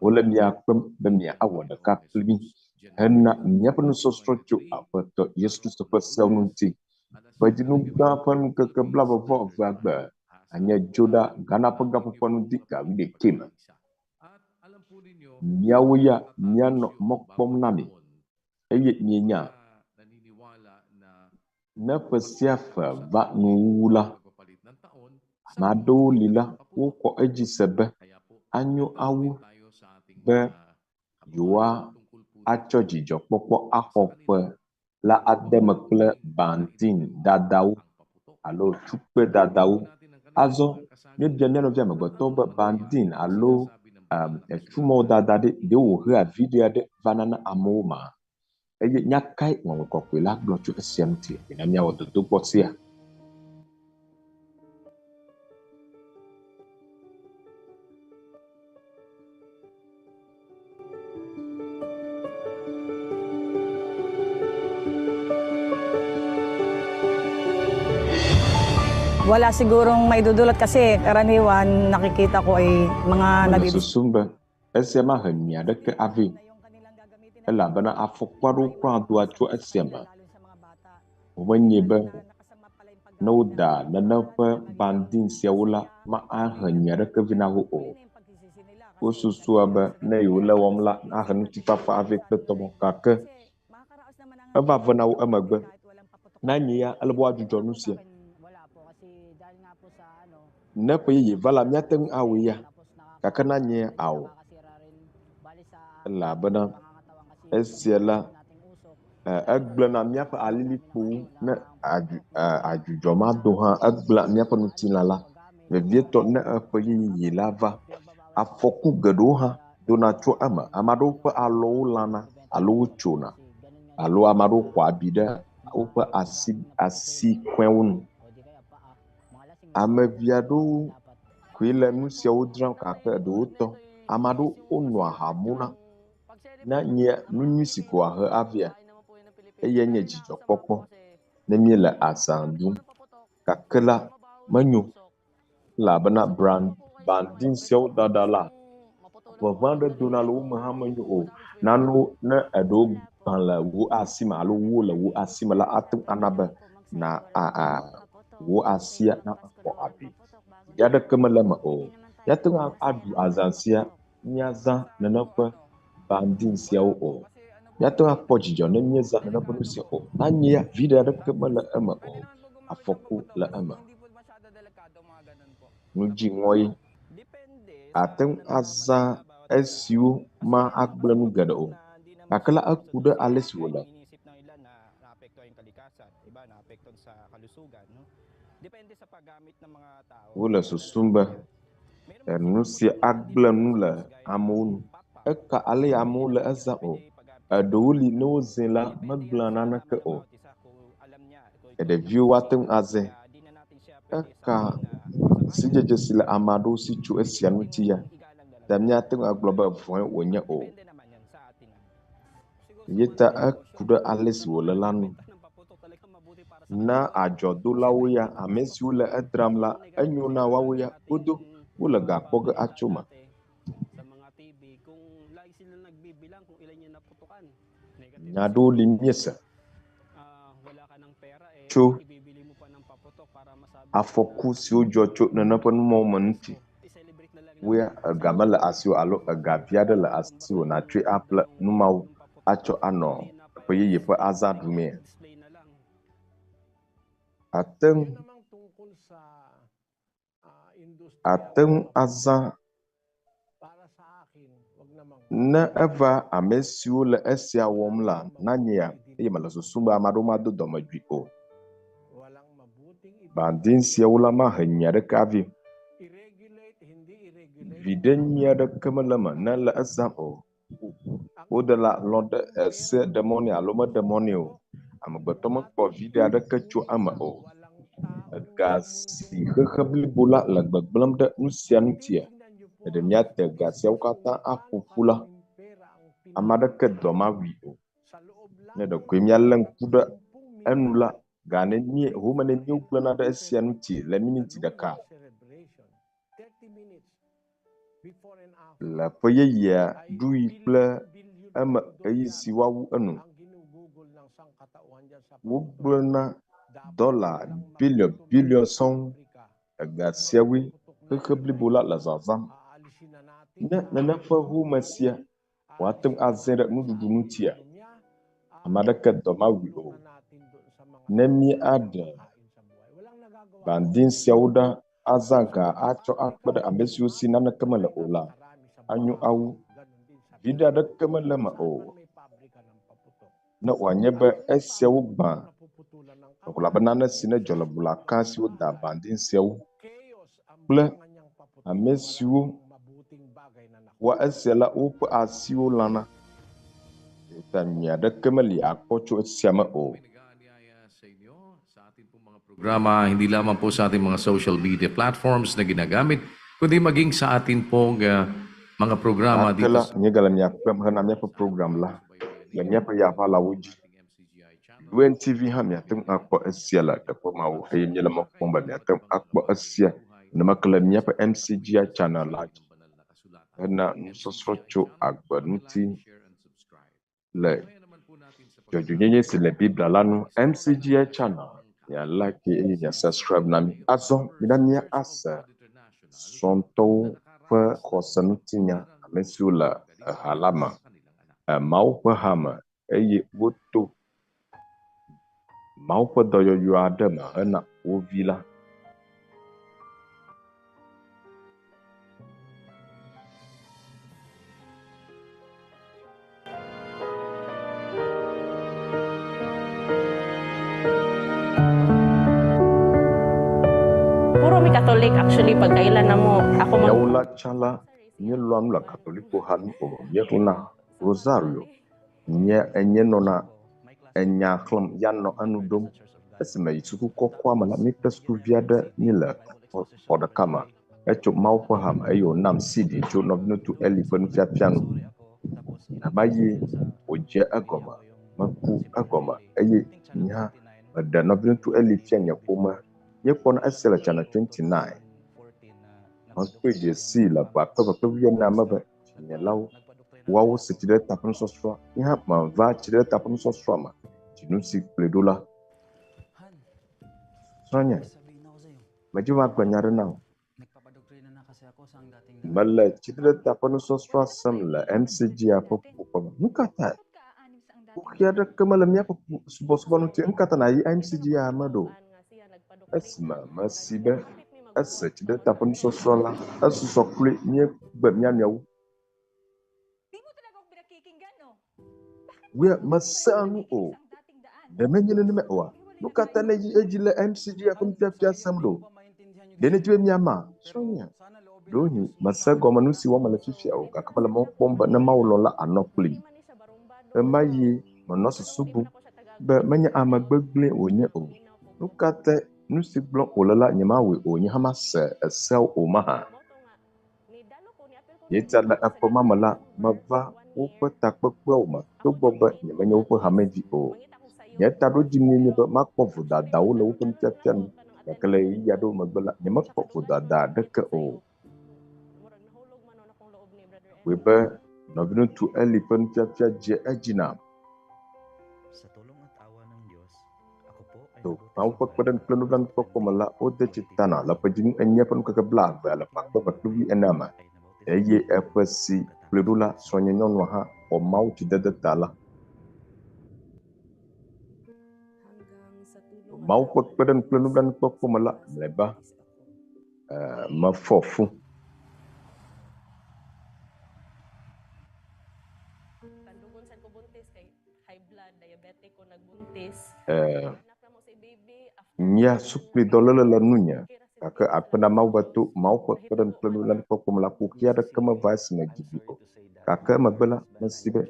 wole mia kpem be miawɔ ɖeka kpli mí hena míaƒe nusɔsrɔ̃ tso Aƒetɔ Yesu Kristo ƒe sewo ŋuti. Ƒe dzinu gbã ƒe ŋkeke blaeve-vɔ-evea gbe anye Dzoɖa Ghana ƒe gaƒoƒo ŋdi ga wuiɖekɛ me. Míawo ya míanɔ mɔ kpɔm na mi eye mienya ne ƒe sia ƒe va nuwuwu la, ame aɖewo li la, woxɔ edzi se be anyo awu be yewoatsɔ dzidzɔkpɔkpɔ axɔ ƒe la ade eme kple bandin dadawo alo tukpe dadawo. Azɔ míebia mía nɔvi amegbetɔwo be bandin alo etsumɔwo dada ɖe, ɖe wòhea viɖe aɖe vana na amewo ma? Eye nya kae Ŋɔŋlɔ Kɔkɔe la gblɔ tso esia ŋuti? Mina míawɔ dodokpɔ sia. Wala sigurong maidudulot kasi karaniwan nakikita ko ay mga Mele nabibis susum be esia mahe nyui aɖeke avɛ elabena afɔkpa aɖewo kura doa tso esia me. Womenyae be ne woda nane ƒe bandin siawo la, mahe nyui aɖeke vɛ na wo o. Wosusua be ne yewole wɔm la, ahe ŋutifafa avɛ kple tɔmɔ gake eva vena wo emegbe. Ne anyi ya, ele be woadzudzɔ nu sia. Ne ƒe yeye va la, míate ŋu awɔe ya gake ne anyi ya, ao. Elabena esia la, egblẽna míaƒe alilikpowo ne adzudzɔ mado hã, egblẽa míaƒe ŋutilã la. Vevietɔ ne eƒe yeye la va, afɔku geɖewo hã dona tso eme. Ame aɖewo ƒe alɔwo lãna alo wotsona alo ame aɖewo xɔa abi ɖe woƒe asi asikɔewo nu. Ame vi aɖewo koe le nu siawo dzram gake eɖewo tɔ. Ame aɖewo wonɔa aha muna. Ne nye nu nyui si ko wòahe avea, eyae nye dzidzɔkpɔkpɔ ne míele azã ɖum. Gake la, menyo elabena bandin siawo dada la, ʋeʋẽ aɖe dona le wo me hã menyo o. Nanewo ne eɖewo gbã le wò asi me alo wó le wò asi me la, ate ŋu ana be na wò asia naxɔ abi. Viɖe aɖeke mele eme o. Míate ŋu aɖu azã sia míazã nene ƒe bandin siawo o. Míate ŋu akpɔ dzidzɔ ne míezã nene ƒe nu sia o. Nanye ya viɖe aɖeke mele eme o. Afɔku le eme. Nu dziŋɔ ye. Ate ŋu azã esiwo ma agblẽ nu geɖe o. Gake la eku ɖe ale si wòle. Wole susum be enu sia agblẽ nu le amewo ŋu. Eka ale ya amewo le ezãm o. Eɖewo li ne wozãe la megblẽa naneke o. Ɖeviwo woate ŋu azãe. Eka sidzedze si le ame aɖewo si tso esia ŋuti ya ta míate ŋu agblɔ be vɔ̃e wònye o. Ye ta eku ɖe ale si wòle la nu. Na adzɔdolawo ya, ame siwo le edzram la, enyo na woawo ya godo wole ga kpɔ ge atso eme. Nya aɖewo li míese tso Afɔku siwo dzɔ tso nene ƒe numɔwo me ŋuti. Woya ega mele asiwò alo ega vi aɖe le asiwò nàtsɔe aƒle nu mawo atsɔ anɔ ƒe yeye ƒe azã ɖumee. Ate ŋu ate ŋu azã ne eva ame siwo le esia wɔm la nanyea eye mele susum be ame aɖewo mado dɔmedzoe o. Bandin siawo la mahe nyui aɖeke avɛ. Viɖe nyui aɖeke mele eme ne ele ezãm o. Woɖe la lɔ̃ ɖe ese ɖe mɔ nɛ alo meɖe mɔ nɛ o. Amegbetɔ mekpɔ viɖe aɖeke tso eme o. Ega si xexe blibo la le gbegblẽm ɖe nu sia ŋutia, ɖe míate ga siawo katã aƒo ƒu la, ame aɖeke dɔ mawui o. Ne ɖekoe míalé ŋku ɖe enu la, ga nenie home nenie wogblẽna ɖe esia ŋuti le miniti ɖeka? Le ƒe yeyea ɖuɣi kple eme ɣeyiɣi si woawu enu. Wogblẽna dɔla biliɔn biliɔn sɔŋ. Ega siawoe xexe blibo la le zazãm. Ne nene ƒe home sia woate ŋu azãe ɖe nuɖuɖu ŋutia, ame aɖeke dɔ mawui o. Ne míaɖe bandin siawo ɖa azã ga atsɔ akpe ɖe ame siwo si naneke mele o la, anyo awu. Viɖe aɖeke mele eme o. Ne wòanye be esiawo gbã, ɖeko abe nane si ne dzɔ le Bulakan siwo da bandin siawo kple ame siwo wɔa esia la woƒe asiwo lãna. Ta nyui aɖeke meli akpɔ tso esia me o. Programa hindi lamang po sa ating mga social media platforms na ginagamit, kundi maging sa atin pong mga programa Gake dito la, sa míegale mia kpem hena míaƒe program la le míaƒe yaʋalawo dzi. UNTV hã miate ŋu akpɔ esia le teƒe mawo eye míele mɔ kpɔm be miate ŋu akpɔ esia nenema ke le míaƒe MCGI channel la dzi hena nusɔsrɔ̃ tso agbe ŋuti le dzɔdzɔenyenye si le Biblia la nu. MCGI channel mia like eye mia subscribe na mi. Azɔ mina míase srɔ̃tɔwo ƒe xɔse ŋutinya ame siwo le eha la me, Mawu ƒe ha me eye woto Mawu ƒe dɔyɔyɔ aɖe me hena wo vi la. Puro mi Catholic actually pagkailan na mo ako mag Míawo la tsã la, míelɔ̃a nu le Katoliko ha nu o. Míexlẽna Rosario. Nye enye nɔna enya xlẽm ya nɔ enu ɖom. Esime yi suku kɔkɔa me la, mí kple sukuvi aɖe míele xɔ ɖeka me. Etso Mawu ƒe ha me eye wònam CD tso nɔviŋutsu Eli ƒe nufiafia nu. Ɣemaɣi wòdze egɔme, meku egɔme eye nye hã meɖe nɔviŋutsu Eli fia nye ƒome. Míekpɔna esia le Channel 29. Mekpɔe dze sii le ƒe akpe eve kple wuienea me be dzinyelawo woawo se tsi ɖe ta ƒe nusɔsrɔ̃a. Nye hã meva tsi ɖe ta ƒe nusɔsrɔ̃a me. Dzinu si kplɔe ɖo la, srɔ̃nye, medzi be magblɔ nya aɖe na wò. Mele tsi ɖe ta ƒe nusɔsrɔ̃a sem le MCGia ƒe ƒuƒoƒe me. Nu ka tae? Kuxi aɖeke mele míaƒe subɔsubɔ ŋuti. Nu ka ta nàyi MCGia me ɖo? Esime mesi be ese tsi ɖe ta ƒe nusɔsrɔ̃ la, esusɔ kloe míegbe mía nɔewo. Wia mesea nu o. Ɖe menye nenema oa? Nu ka ta nèyi edzi le MCGia ƒe nufiafia sem ɖo? Ɖe nèdi be míama? Srɔ̃nye, ɖewohĩ mese gɔme nu si wɔm mele fifia o, gake mele mɔ kpɔm be ne Mawu lɔ̃ la, ànɔ kplim. Ɣemaɣie menɔ susu bum be menye ame gbegblẽe wònye o. Nu ka tae nu si gblɔm wòle la nyemawɔe o, nye hã mase eseawo o mahã? Yeta le eƒe ma me la, meva woƒe takpekpeawo me togbɔ be nyemenye woƒe hamevi o. Nye taɖodzinue nye be makpɔ vodadawo le woƒe nufiafia nu, gake le ɣeyiɣi aɖewo megbe la, nyemekpɔ vodada aɖeke o. Wɔe be nɔviŋutsu Eli ƒe nufiafia dze edzi nam. To Mawu ƒe kpeɖeŋu kple nublanuikpɔkpɔ me la, wode tsi ta na le ƒedzinu enye ƒe ŋkeke blaeve alafa akpe eve kple wuiene me. Eye eƒe si kplɔe ɖo la, srɔ̃nye nyɔnua hã xɔ Mawu tsidede ta la. To Mawu ƒe kpeɖeŋu kple nublanuikpɔkpɔ me la, mlɔeba, mefɔ fu. Nyea suklidɔléle le nunye, gake akpe na Mawu be to Mawu ƒe kpeɖeŋu kple nublanuikpɔkpɔ me la, kuxi aɖeke meva esime dzi vi o. Gake emegbe la, mesi be,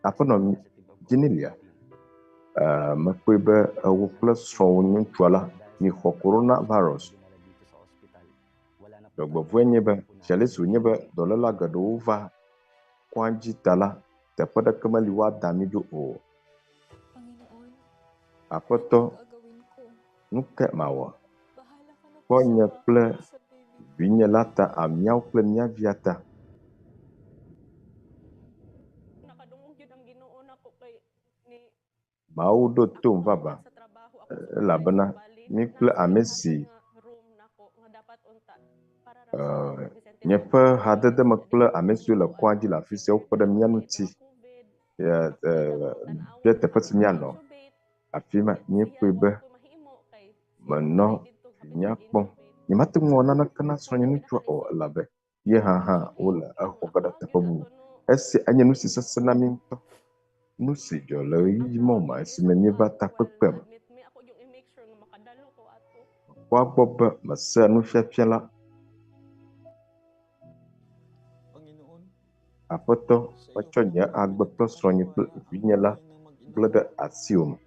Aƒenɔ Genelia, mekpɔe be wò kple srɔ̃wò ŋutsua la, miexɔ coronavirus. Dzɔgbevɔ̃e nye be, Shelisi wònye be dɔléla geɖewo va kɔa dzi ta la, teƒe ɖeke meli woada mí ɖo o. Aƒetɔ, nu kae mawɔ? Kpɔ nye kple vinye la ta, míawo kple mía via ta. Mawu ɖo tom vavã, elabena mí kple ame si nye ƒe hadede me kple ame siwo le kɔa dzi le afi sia wokpe ɖe mía ŋuti ɖe teƒe si míanɔ. Afi ma míekpɔe be menɔ nya kpɔm. Nyemate ŋu awɔ naneke na srɔ̃nye ŋutsua o elabe ye hã hã wole exɔ ge ɖe teƒe bubu. Esia enye nu si sesẽ na mí ŋutɔ. Nu si dzɔ le ɣeyiɣi mawo me esime míeva takpekpea me. Mekpɔa egbɔ be mesea nufiafia la. Aƒetɔ, metsɔ nye agbe kple srɔ̃nye kple vinye la gblẽ ɖe asiwò me.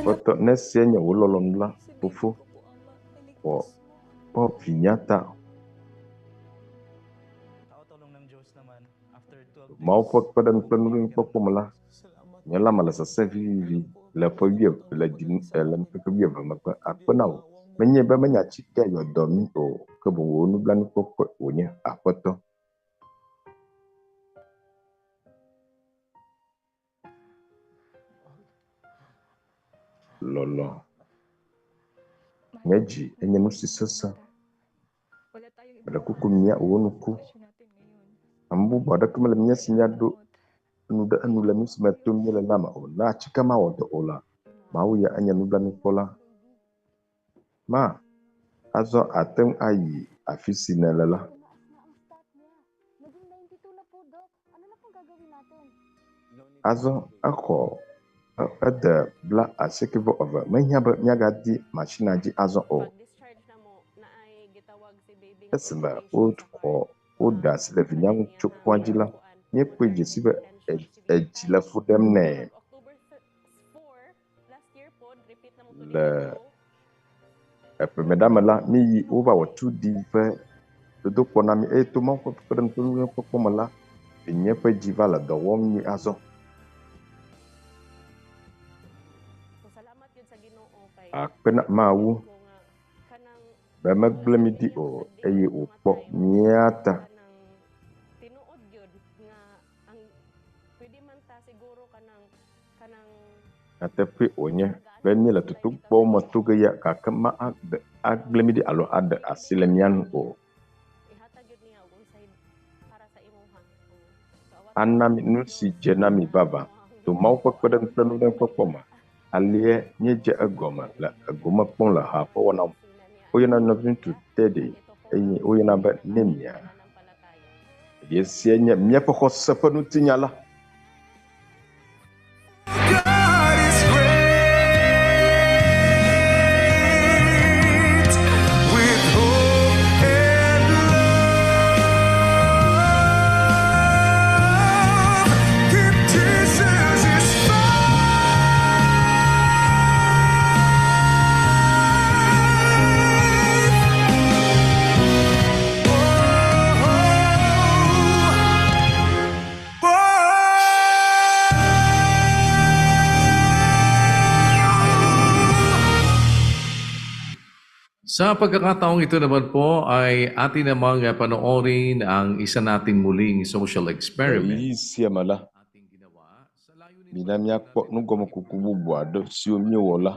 Aƒetɔ, ne esia nye wò lɔlɔ̃nu la, Fofo, xɔ kpɔ vinyea ta. Mawu ƒe kpeɖeŋu kple nublanuikpɔkpɔ me la, nye la mele sesẽ vivivi le ƒe wuieve, le dzi, le ŋkeke wuieve megbe. Akpe na wò. Menye be menye atike yɔ dɔ mí o, ke boŋ wò nublanuikpɔkpɔe wònye, Aƒetɔ. Lɔlɔ̃. Nye dzi enye nu si sesẽ. Meɖe kuku mia wò ŋku. Ame bubu aɖeke mele mía si míaɖo nu ɖe enu le nu si me tom míele la me o. Ne atike mawɔ dɔ o la, Mawu ya enye nublanuikpɔla. Ma, azɔ àte ŋu ayi afi si nèle la. Azɔ exɔ ede bla asieke vɔ eve. Mehiã be míagadi mashinia dzi azɔ o. Esime woxɔ woɖe asi le vinyea ŋu tso kɔa dzi la, míekpɔe dze sii be edzi le fu ɖem nɛ. Le eƒeme ɖa me la, míyi wova wɔ tu ɖi ƒe dodokpɔ na mí eye to Mawu ƒe kpekpeɖeŋu kple nukpɔkpɔ me la, vinye ƒe dzi va le dɔ wɔm nyuie azɔ. Akpe na Mawu be megblẽ mí ɖi o eye wòkpɔ mía ta. Nyateƒee wònye be míele dodokpɔwo me to ge ya, gake ma agblẽ mí ɖi alo aɖe asi le mía ŋu o. Ana mí nu si dze na mí vavã to Mawu ƒe kpeɖeŋu kple nublanuikpɔkpɔ me. Aleae míedze egɔme le egome kpɔm le ha ƒe wɔnawo me. Woyɔna nɔviŋutsu Teddy eye woyɔna be Nemia. Eye esia nye míaƒe xɔse ƒe ŋutinya la. God is great with hope and love. Keep Jesus is fight. Oh, oh, oh. Sa pagkakataong ito naman po ay atin namang panoorin ang isa nating muling social experiment. Ɣeyiɣi sia me la, mina míakpɔ nugɔmekuku bubu aɖe siwo míewɔ la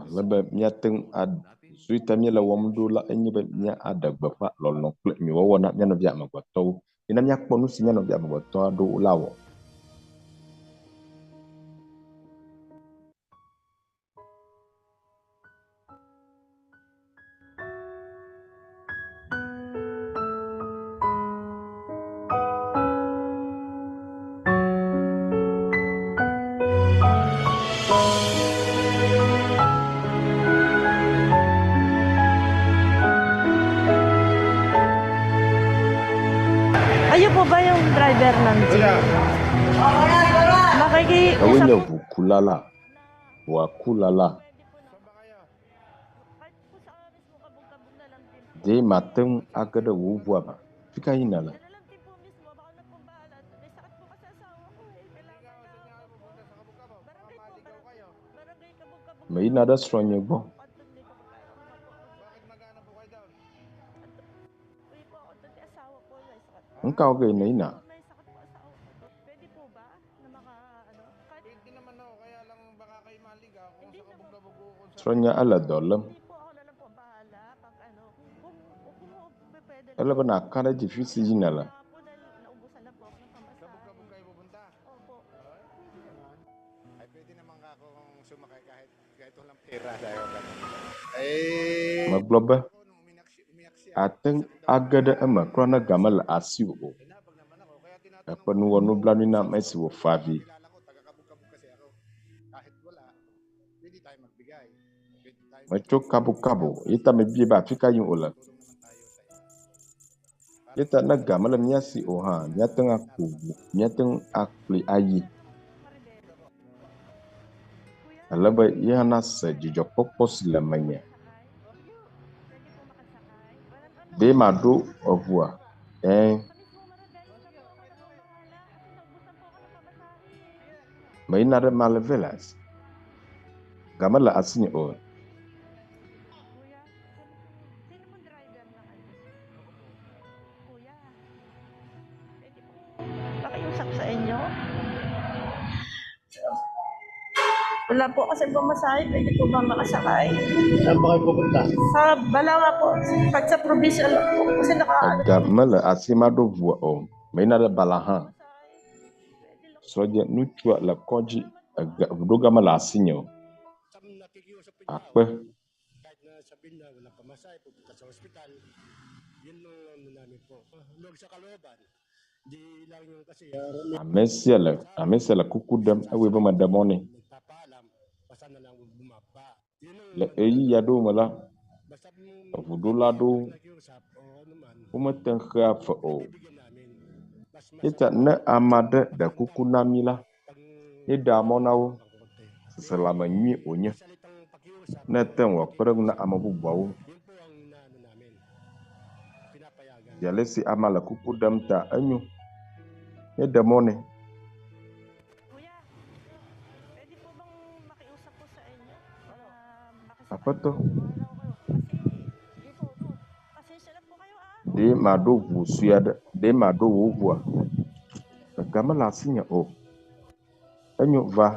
ale be míate ŋu ad susu yi ta míele wɔm ɖo la enye be míaɖe gbeƒã lɔlɔ̃ kple nyuiwɔwɔ na mía nɔvi amegbetɔwo. Mina míakpɔ nu si mía nɔvi amegbetɔ aɖewo la wɔ. Kayo po ba yung driver ng jeep? Makikiusap Ewoe nye ʋukula la, ʋuakula la. Ɖe mate ŋu age ɖe wò ʋua me? Fi ka yina le? Meyina ɖe srɔ̃nye gbɔ. Nu ka wɔ ge nèyina? Srɔ̃nye ele dɔ lém. Ele be nàka ɖe edzi fi si yim nèle. Megblɔ be, Àte ŋu age ɖe eme kura ne ga mele asiwò o. Eƒe nu wɔ nublanui nam esi wòfa avi. Metso kabokabo eyi ta mebiae be afi ka yim wòle. Eya ta ne ga mele mía si o hã, míate ŋu aku ʋu, míate ŋu akplɔe ayi. Ele be ye hã nase dzidzɔkpɔkpɔ si le menye. Ɖe maɖo eŋua? Ɛ̃. Meyina ɖe Malevelas. Ga mele asinye o. Pakiusap sa inyo. Wala po kasi pumasahe. Pwede po ba makasakay? Saan ba kayo pupunta? Sa Balawa po. Pag sa provincial po. Kasi naka... Ega mele asi maɖo ʋua o. Meyina ɖe Bala hã. Srɔ̃nye ŋutsua le kɔdzi. Ega ʋuɖoga mele asinye o. Akpe. Kahit na sabihin na walang pamasahe, pupunta sa ospital, yun ang ano namin po. Huwag sa kalooban, di lang yung kasi Ame sia le ame sia le kuku ɖem ewɔe be meɖe mɔ nɛ. nagpapaalam, basta na lang bumaba. Yun ang Le ɣeyiɣi aɖewo me la, basta eʋuɖola aɖewo nakiusap o ano man, womete ŋu xea fe o. bigyan namin. Mas Eya ta ne ame aɖe ɖe kuku na mí la, míeɖea mɔ na wo. Seselãme nyui wònye salitang pakiusap, ne ete ŋu wòakpe ɖe eŋu na ame bubuawo. yun po ang inaano namin, pinapayagan. Zi ale si amea le kuku ɖem ta enyo. Míeɖe mɔ nɛ. Kuya, pwede po bang makiusap po sa inyo? Na makasakay Aƒetɔ, Kasi, pasensya na po kayo ah. ɖe maɖo ʋu sue aɖe ɖe maɖo wò ʋua? Ega mele asinye o. Enyo va.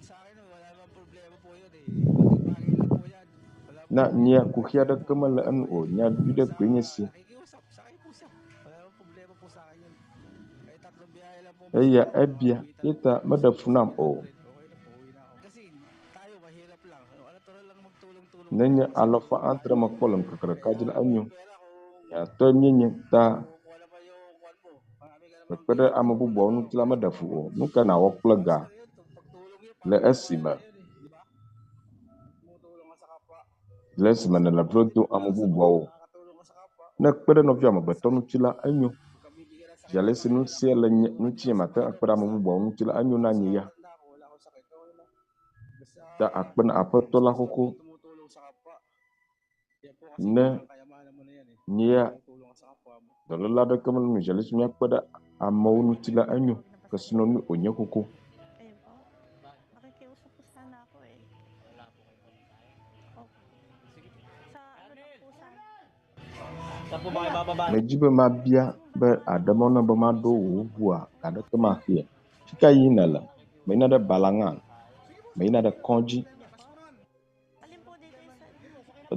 Sa akin, wala namang problema po yun eh. Konting bagay lang po yan. Wala Na nye kuxi aɖeke mele enu o. Nya viɖe koe nye si. Nakikiusap, sakay po siya. Wala namang problema po sa akin yun. Eh, tatlong biyahe lang po Eya ebia eya ta meɖe fu nam o. Okay na po, uwi na ako. Kasi tayo, mahirap lang. Ano, natural lang magtulong-tulong. Nenye alafa adre mekpɔ le ŋkeke ɖeka dzi la enyo. Miatɔe míenye ta Kuha naman yung kuwan mo. Marami ka namang kpekpe ɖe ame bubuawo ŋuti la meɖe fu o. Nu ka nàwɔ kple ga pagtulong yun, le esime yun eh. Di ba? Tumutulong ka sa kapwa. le esime nèle vlo dom ame bubuawo. Nakakatulong ka sa kapwa. Ne ekpe ɖe nɔviwò amegbetɔ ŋuti la enyo. Pagkabibigyan ng Zi sakit, ale si nu sia le nye ŋutinye mate ŋu akpe ɖe ame bubuawo ŋuti la enyo na nye ya. Tanda ako, wala akong sakit. Okay lang. Basta Ta akpe na aƒetɔ la xoxo tumutulong sa kapwa. Yan po kasi ne parang kayamanan mo na yan eh. nye ya Tumutulong ka sa kapwa mo. dɔléle aɖeke mele nu zi ale si míakpe ɖe amewo ŋuti la enyo. Kesinɔnu wònye xoxo. Ayun po. Makikiusap po sana ako eh. Wala po kayo pamasahe. Opo. Medzi be mabia be àɖe mɔ nam be maɖo wò ʋua ga aɖeke maxee. Fi ka yim nèle? Meyina ɖe Balangan. Meyina ɖe kɔdzi.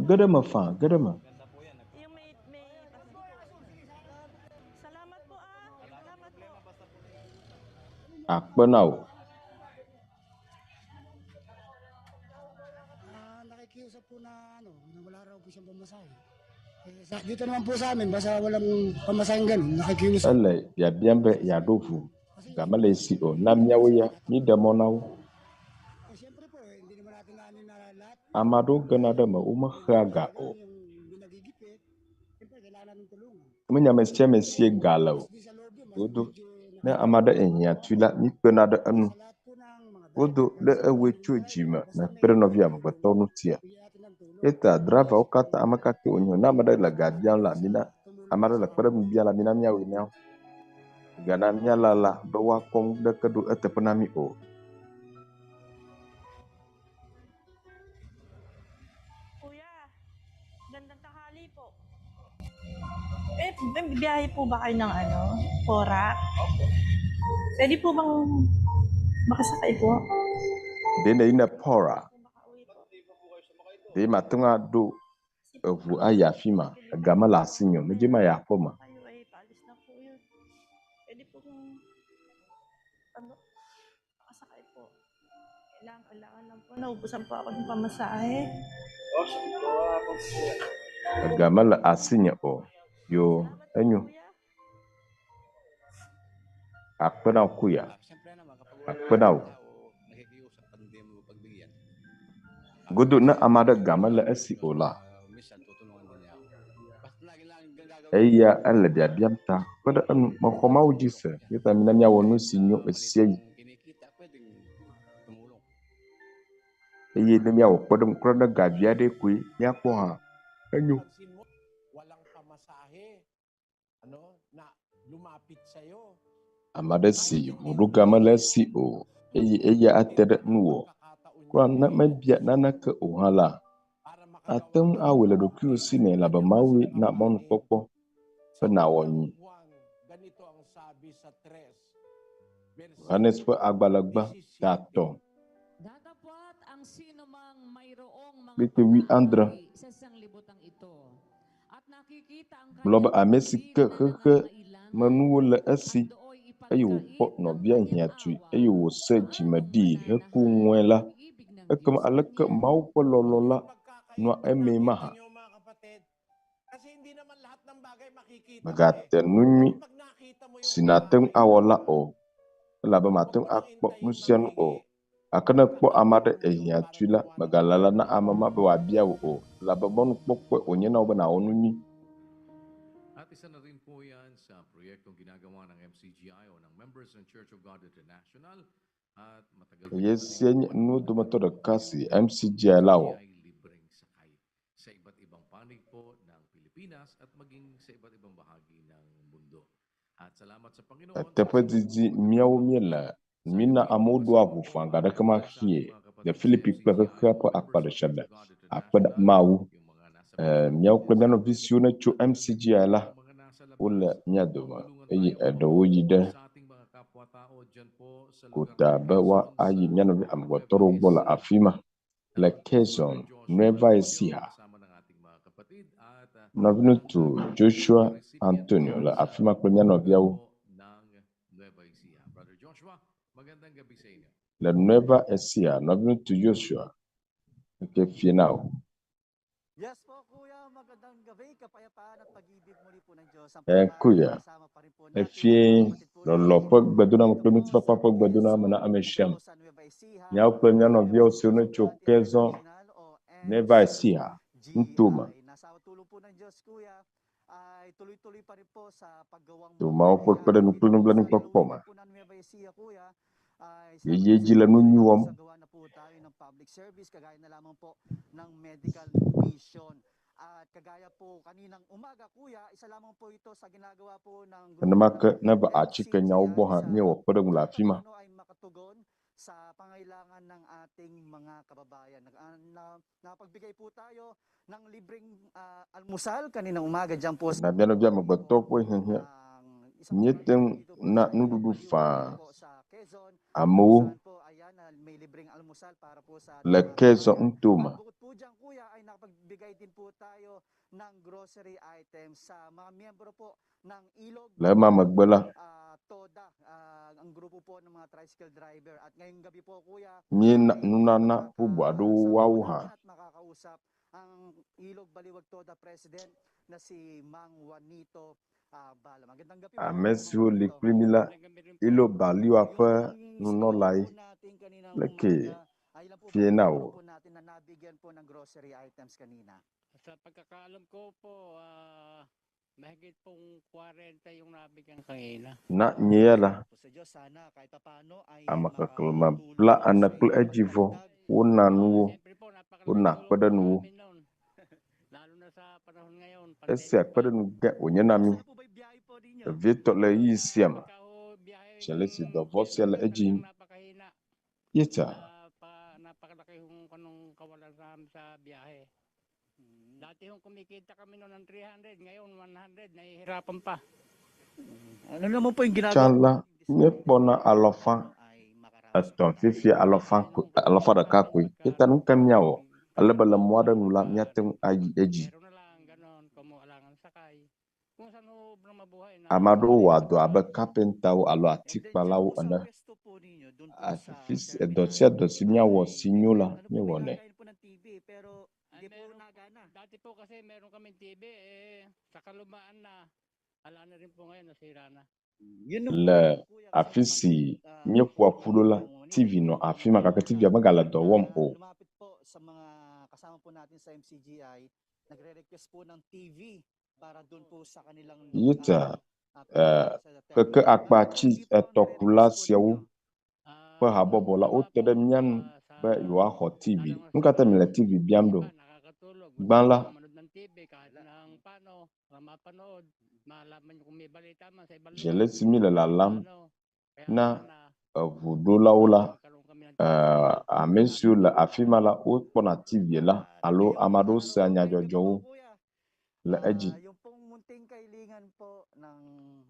Ge ɖe eme faa, ge ɖe eme. Akpe na wò. Nakikiusap po na ano, na wala raw po siyang pamasahe. Eh, sa, dito naman po sa amin, basta walang pamasaheng ganun, nakikiusap. Ele biabiam be yeaɖo ʋu, ga mele esi o. Na míawo ya, míɖe mɔ na wo. Ame aɖewo gena ɖe eme, womexea ga o. Menye ame sia ame sie ga le o. Wodo ne ame aɖe ehiã tui la, míkpena ɖe enu. Wodo ɖe ewɔe tso dzime nekpe ɖe nɔvia amegbetɔwo ŋutia. Eta dravawo katã ame ka ke wonye o, ne ame aɖe le ga biam la, mina ame aɖe le kpeɖeŋu biam la, mina míawɔe na wo. Gana míalala be woakɔ nu ɖeke ɖo eteƒe na mí o. Kuya, gandang tanghali po. Eh, biyahe po ba kayo ng ano? Porac? Pwede po bang makasakay po? Ɖe nèyina Pora? Ɖe mate ŋu aɖo eŋu ayi afi ma? Ega mele asinye o. Medzi be mayi aƒeme. Kayo ay paalis na po yun. Pwede po kung ano, makasakay po. Kailangan, kailangan lang po. Naubusan po ako ng pamasahe. Ega mele asinye o. Yo, enyo. Akpe na wò kuya. Akpe na wò. Godo ne ame aɖe ga mele esi o la, eya ele biabiam ta. Kpe ɖe enu. Mexɔ Mawu dzi se. Eya ta mina míawɔ nu si nyo ɣe sia ɣi. Eye ne míawɔ kpeɖeŋu kura ne ga vi aɖe koe míakpɔ hã, enyo. Ame aɖe si ʋuɖoga mele esi o eye eya ate ɖe nuwò kura ne mebia naneke o hã la, ate ŋu awɔe le ɖokuiwò si nɛ elabe Mawue na mɔnukpɔkpɔ be nàwɔ nyui. Yohanes ƒe agbalẽ gbã ta etɔ̃ kpukpui wuiadre gblɔ be ame si ke xexe me nuwo le esi eye wòkpɔ nɔvia hiãtui eye wòse dzime ɖii heku ŋue la, ekema aleke Mawu ƒe lɔlɔ̃ la nɔa emee mahã? Mègate nu nyui si nàte ŋu awɔ la o, elabe màte ŋu akpɔ nu sia nu o. Gake ne èkpɔ ame aɖe ehiã tui la, mègalala na ame ma be wòabia wò o, elabe mɔnukpɔkpɔe wònye na wò be nàwɔ nu nyui. At isa na rin po yan sa proyektong ginagawa ng MCGI o ng Members ng Church of God International at matagal Eye sia nye nuwo dometɔ ɖeka si MCGI la wɔ. Libreng sakay sa iba't ibang panig po ng Pilipinas at maging sa iba't ibang bahagi ng mundo. At salamat sa Panginoon Eteƒe didi míawo míele, mína amewo ɖoa ʋu faa ga aɖeke maxie le Filipi kple xexea ƒe akpa ɖe sia ɖe. Akpe ɖe Mawu. Eh, míawo kple mía nɔvi siwo netso MCGI la, wole mía dome eye eɖewo yi ɖe gota be woayi mía nɔvi amegbetɔ ɖewo gbɔ le afi ma le Quezon, Nueva Ecija. Nɔviŋutsu Joshua Antonio le afi ma kple mía nɔviawo ng Nueva Ecija. Brother Joshua, magandang gabi sa inyo. le Nueva Ecija. Nɔviŋutsu Joshua, eke fie na wò. Yes po, Kuya. Magandang gabi. Kapayapaan at pag-ibig muli po ng Diyos. Ang Eh, kuya, kasama pa rin po natin efie lɔlɔ ƒe gbedoname kple ŋutifafa ƒe gbedoname na ame sia ame. Míawo kple mía nɔviawo siwo netso Quezon, Nueva Ecija ŋutome. Nasa tulong po ng Diyos, Kuya, ay tuloy-tuloy pa rin po sa paggawang To Mawu ƒe kpeɖeŋu kple nublanuikpɔkpɔ me. po ng Nueva Ecija, Kuya, ay Yeyi edzi le nu nyui wɔm. sagawa na po tayo ng public service kagaya na lamang po ng medical mission. At kagaya po kaninang umaga, Kuya, isa lamang po ito sa ginagawa po ng Nenema ke neva atsike nyawo gbɔ hã, míewɔ kpeɖeŋu le afi ma. ay makatugon sa pangangailangan pangangailangan ng ating mga kababayan. Napagbigay po tayo ng libreng almusal kaninang umaga dyan po Na mía nɔvi amegbetɔ ƒe hiahiã. Ang isang Míete ŋu dito po na sa nuɖuɖu Baliwag faa po sa Quezon. amewo Saan po, ayan, may libreng almusal para po sa ating le mga Quezon kababayan. ŋutome. At bukod po dyan, kuya, ay nakapagbigay din po tayo ng grocery items sa mga miyembro po ng Ilog Le ema megbe la, Toda, ang grupo po ng mga tricycle driver. At ngayong gabi po, kuya, míena ay nunana bubu aɖewo makakasama po woawo hã. natin at makakausap ang Ilog Baliwag Toda President na si Mang Juanito Bala. Magandang gabi po, Ame Mang siwo li Juanito. kpli mí la, Ilo Baliwa Yung ƒe pong nunɔlae score po natin kaninang leke umaga, ay ilan po ba fie ang na miyembro wò. po natin na nabigyan po ng grocery items kanina? Sa pagkakaalam ko po, mahigit pong 40 yung nabigyan kanina. Na nye ya la, Po sa Diyos, sana kahit papaano ay ame xexlẽme makatulong bla po ene sa kple inyong edzivɔ pagdagdag. wona nuwo, Siyempre po, napakalaking wona tulong po sa kpeɖenuwo. amin noon. Lalo na sa panahon ngayon, Esia pandemic pa. kpeɖenu ge wònye na mí. Kamusta na po ba yung biyahe po ninyo? Vevietɔ le ɣeyiɣi sia me, Pagka ho biyahe tsi ale si ng dɔvɔ̃ sia biyernes le po, edzi yim. talagang napakahina. Ye ta. Napakalaki hong kanong kawalan sa amin sa biyahe. Dati hong kumikita kami noon ng 300, ngayon 100, nahihirapan pa. Ano naman po yung Tsã ginagawa la, nating diskarte míekpɔna para alɔfa papaano ay makaraos etɔ̃ po tayo? fifia alɔfa ko alɔfa ɖeka koe. Ye ta nu ka míawɔ ale be le mɔ aɖe nu la, míate ŋu ayi edzi. Meron na lang, ganon, kumualangan sakay. Kung saan ho na mabuhay na Ame aɖewo wɔa dɔ abe kapentawo alo And then dyan atikpalawo po sa ene. pwesto po ninyo, dun po sa Afi si edɔ terminal, sia dɔ si míawɔ ay si may nyo la, ano po, may míewɔnɛ. lagayan po ng TV pero Ay, hindi po meron po. nagana. Dati po kasi meron kaming TV, eh, sa kalumaan na, ala na rin po ngayon, nasira na. Yun naman Le po kuya kasi afi si nabanggit míeƒoa ƒu ɖo la, Mang Juanito TV nɔ afi ma gake TV-a megale dɔ na wɔm o. lumapit po sa mga kasama po natin sa MCGI, nagre-request po ng TV para dun po sa kanilang Ye ta pwesto sa keke terminal. akpa Bakit tsi TV po ang etɔkula nire-request po siawo ninyo? ƒe Yung habɔbɔ la gawa wote po, ɖe mía ŋu sa be yewoaxɔ TV. lalo na Nu sa ka ta mile TV ulan, biam di ɖo? ba, nakakatulog. Gusto Gbã la, nyo manood ng TV kahit Wala. ng paano, para mapanood, malaman nyo kung may balita man sa ibang zi lugar, ale si míle lalam paano. Kaya na sana, eʋuɖolawo la, magkaroon kami ng TV ame para siwo le afi ma la wokpɔna TV la At alo ngayong ame aɖewo araw sea po, ngayong gabi po nyadzɔdzɔwo kuya, le edzi. yung pong munting kailingan po ng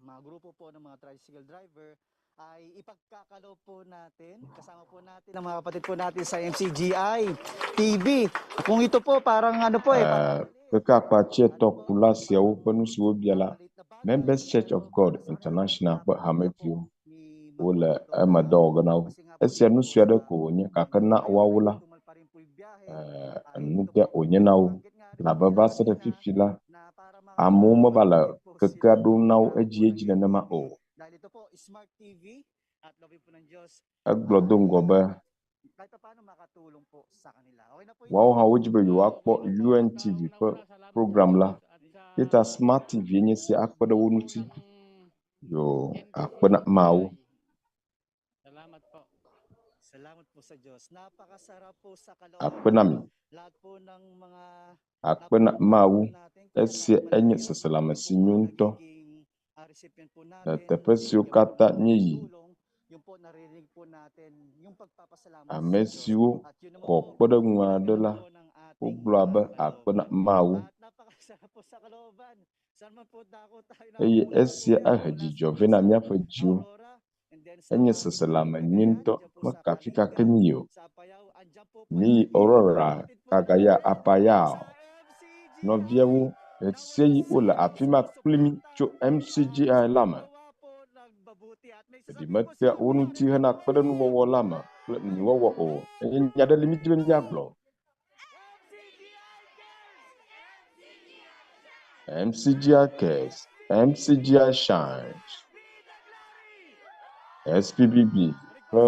mga grupo po ng mga tricycle driver ay ipagkakaloob po natin, kasama po natin ang mga kapatid po natin sa MCGI TV. Kung ito po parang ano po eh, parang maliit. Keke akpa tsi Ano po, etɔkula parang siawo ƒe nu siwo bia la, maliit na bagay, Members Church of pero God sana po International ƒe natanggap po hameviwo ni Mang wole Juanito eme na dɔ wɔ ge na wo. kasi nga po Esia dito nu po sue aɖe sa ko wònye gake terminal na ngayon woawo ay la, tumal pa rin po yung biyahe ay enu ito ge po wònye na wo. nabanggit nga rin Elabe po niya va se ɖe kanina fifi la, na para amewo meva makatulong le din po kekea sila ɖom na wo magkaroon po ng edziedzi nenema TV o. dahil ito po smart TV at loobin po ng Diyos Egblɔ do ay ŋgɔ be kahit pa paano makatulong po sa kanila. Okay na po woawo ito. hã wodzi be yewoakpɔ Yun po, UNTV ƒe unang-una, salamat sa program la. Diyos at sa Ye ta Smart TV nye sia akpe ɖe wo buong ŋuti. ng Yo akpe na Mawu. MCGI. Salamat po. Salamat po sa Diyos. Napakasarap po sa Akpe na kalooban. mi. Lahat po ng mga Akpe na napunta Mawu. po natin, kuya, Esia kahit enye malayo, seselãme yung si pong nyo mga ŋutɔ. nagiging recipient po Le natin, teƒe siwo binibigyan po katã natin ng míeyi, tulong, yung po naririnig po natin, yung pagpapasalamat ame sa Diyos. siwo At yun naman xɔ po, kpeɖeŋu aɖe ginagalang la, po ng ating wogblɔa be akpe na kalooban. Mawu. At napakasarap po sa kalooban. Saan man po dako tayo Eye napupunta, esia kuya, ehe mula dzidzɔ sa vɛ na sa míaƒe dziwo. Aurora, and then sa Enye Ilog seselãme nyui Cagayan, ŋutɔ. dyan po sa Meke afi ka ke Kalinga, míyi o. sa Apayao, andyan po Míyi palagi ang mga Aurora, kapatid po Kagaya, natin Apaya. sa MCGI Nɔviawo, na ɣesiaɣi walang wole sawang afi ma kpli mí tso sumusuporta at MCGI la me. gumagawa po ng mabuti. At may Ɖeɖi sasabihin po metea sila wo kuya, ŋuti hena kpeɖeŋuwɔwɔ la me kple nyuiwɔwɔ o. Eye nya ɖe li mídi be míagblɔ. MCGI Cares, MCGI Shines, SPBB ƒe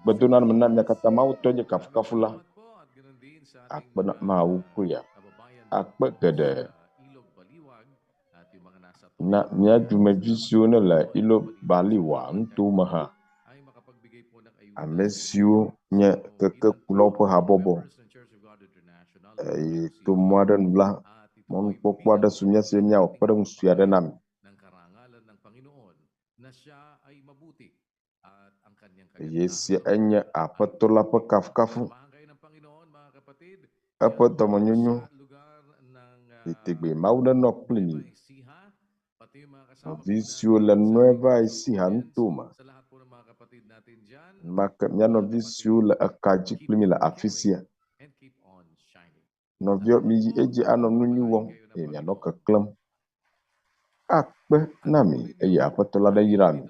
gbedoname na mia katã Mawu tɔ nye kafukafu la Maraming salamat po at ganoon din sa ating akpe na mga Mawu koya. kababayan Akpe doon po geɖe sa Ilog Baliwag at yung mga nasa na Toda. mía dumevi Salamat siwo po ne le Panginoon at Ilo malinis Baliwa na ŋutome hã. ay makapagbigay po ng ayuda Ame sa siwo inyo. nye So, bilang kekekulawo po ƒe habɔbɔ members ng Church of God International o eye to mɔ MCGI aɖe nu la, at ito po ay mɔnukpɔkpɔ bilang aɖe su mía si be sa míawɔ ating kpeɖeŋu sue aɖe na kababayan mi. ng karangalan ng Panginoon na siya ay mabuti. Eye esia enye Aƒetɔ la ƒe kafukafu, eƒe dɔmenyonyo yi tegbee Mawu nenɔ kpli mi. Nɔvi siwo le Nueva Ecija nutome, enumake mía nɔvi siwo le eka dzi kpli mi le afi sia. Nɔviwo, miyi edzi anɔ nu nyui wɔm eye mianɔ keklẽm. Akpe na mi eye Aƒetɔ la neyra mi.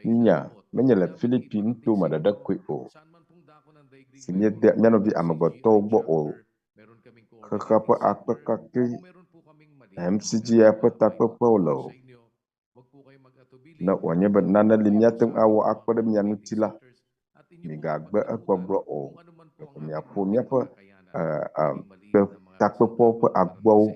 Míenya menye le Filipi nutome ɖeɖe koe o, si míedea mía nɔvi amegbetɔwo gbɔ o. Xexea ƒe akpe kakɛ MCGI ƒe takpekpewo le o. Ne wòanye be nane li míate ŋu awɔ akpe ɖe mia ŋuti la, migagbe egbɔgblɔ o. Ɖeko miaƒo míaƒe takpekpewo ƒe agboawo.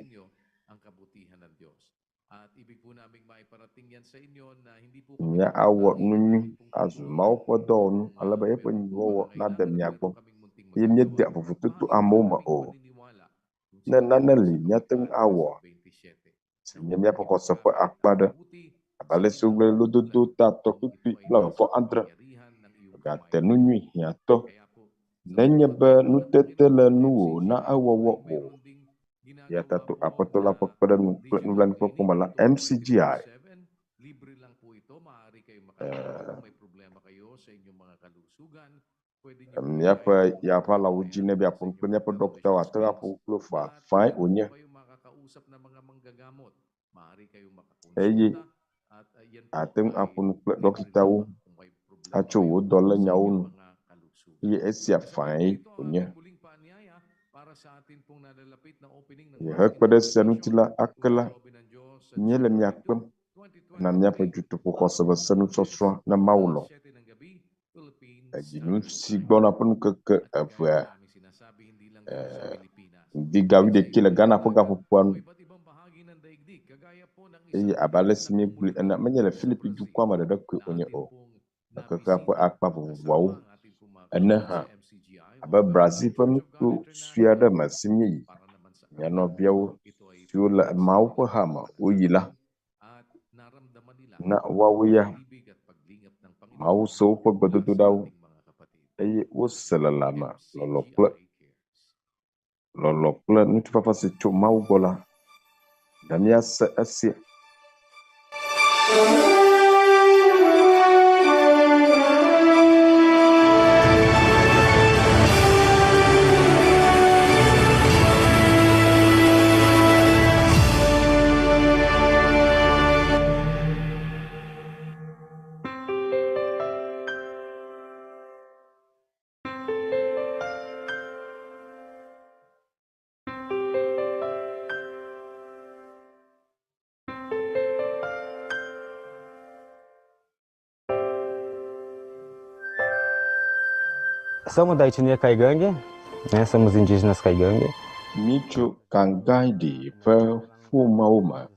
Míawɔ nu nyui azu Mawu ƒe dɔwɔnu ale be eƒe nyuiwɔwɔ nade mia gbɔ eye míedea vovototo amewo me o. Ne nane li míate ŋu awɔ si nye míaƒe xɔse ƒe akpa aɖe, abe ale si wogblɔe le lododo ta 3 kpukpui 26, mègate nu nyui hiãtɔ nenye be nutete le nuwò na ewɔwɔ o. Eya ta to Aƒetɔ la ƒe kpeɖeŋu kple nublanuikpɔkpɔ me la, MCGI míaƒe yaʋalawo dzi ne be yeaƒo nu kple míaƒe ɖɔktawo ate ŋu aƒo nu kple wo faa fãe wònye. Eye àte ŋu aƒo nu kple ɖɔkitawo atso wò dɔlényawo nu eye esia fãe wònye. Eye hekpe ɖe esia ŋuti la, ake la, míele mia kpem na míaƒe dutoƒoxɔsemesenusɔsrɔ̃ ne Mawu lɔ̃. Edzinu si gbɔna ƒe ŋkeke evea ŋdi ga wuiɖekɛ le Ghana ƒe gaƒoƒoa nu. Eye abe ale si míegblɔe ene, menye le Filipi dukɔa me ɖeɖe koe wònye o, le xexea ƒe akpa vovovoawo ene hã. Abe Brazil ƒe nuto sue aɖe me si míeyi, mía nɔviawo siwo le Mawu ƒe ha me woyi la, na woawo ya Mawu se woƒe gbedodoɖawo eye wose le lãme lɔlɔ̃ kple lɔlɔ̃ kple ŋutifafa si tso Mawu gbɔ la. Na míase esia. Somos da etnia Caigangue, né? Somos indígenas Caigangue. Míetso Kangaide ƒe ƒomeawo me.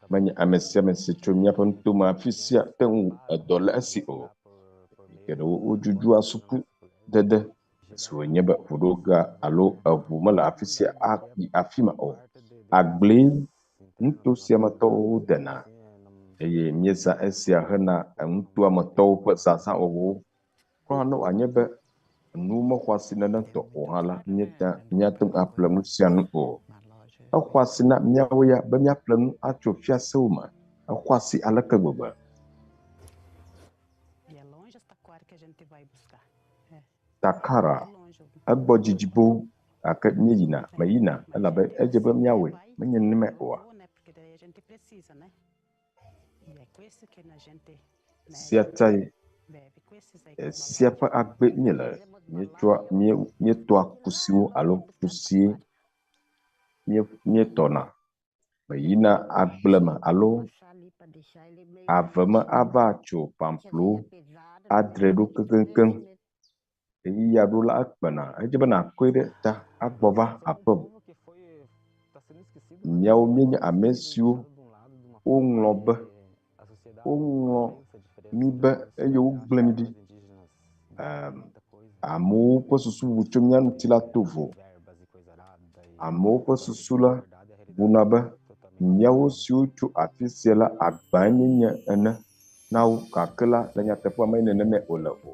Menye ame sia ame si tso míaƒe nutome afi sia te ŋu edɔ le esi o. Geɖewo wodzudzɔa sukudede esi wònye be ʋuɖoga alo eʋu mele afi sia ayi afi ma o. Agblee nuto sia me tɔwo dena eye míezã esia hena nutoa me tɔwo ƒe zazãwɔwɔwo. Kura ne wòanye be nu mexɔ asi nenetɔ o hã la, míete míate ŋu aƒle nu sia nu o. Exɔ asi na míawo ya be míaƒle nu atso fiasewo me. Exɔ asi aleke gbegbe. Takara, egbɔ dzidzi boo gake míeyina, meyina elabe edze be míawɔe, menye nenemae oa? Esia tae esia ƒe agbe míele. Míetsɔa míetɔa kusiwo alo kusie míetɔna. Meyina agble me alo ave me ava tso pamplowo adre ɖo keŋkeŋkeŋ. Ɣeyiɣia ɖo la ekpena. Edze be nàkɔe ɖe ta agbɔ va aƒeme. Míawo míenye ame siwo woŋlɔ be, woŋlɔ mí be eye wogblẽ mí ɖi. Amewo ƒe susu bu tso mía ŋuti la to vo. Amewo ƒe susu la buna be míawo siwo tso afi sia la agbae míenye ene. na wo gake la le nyateƒea me nenemae wòle o.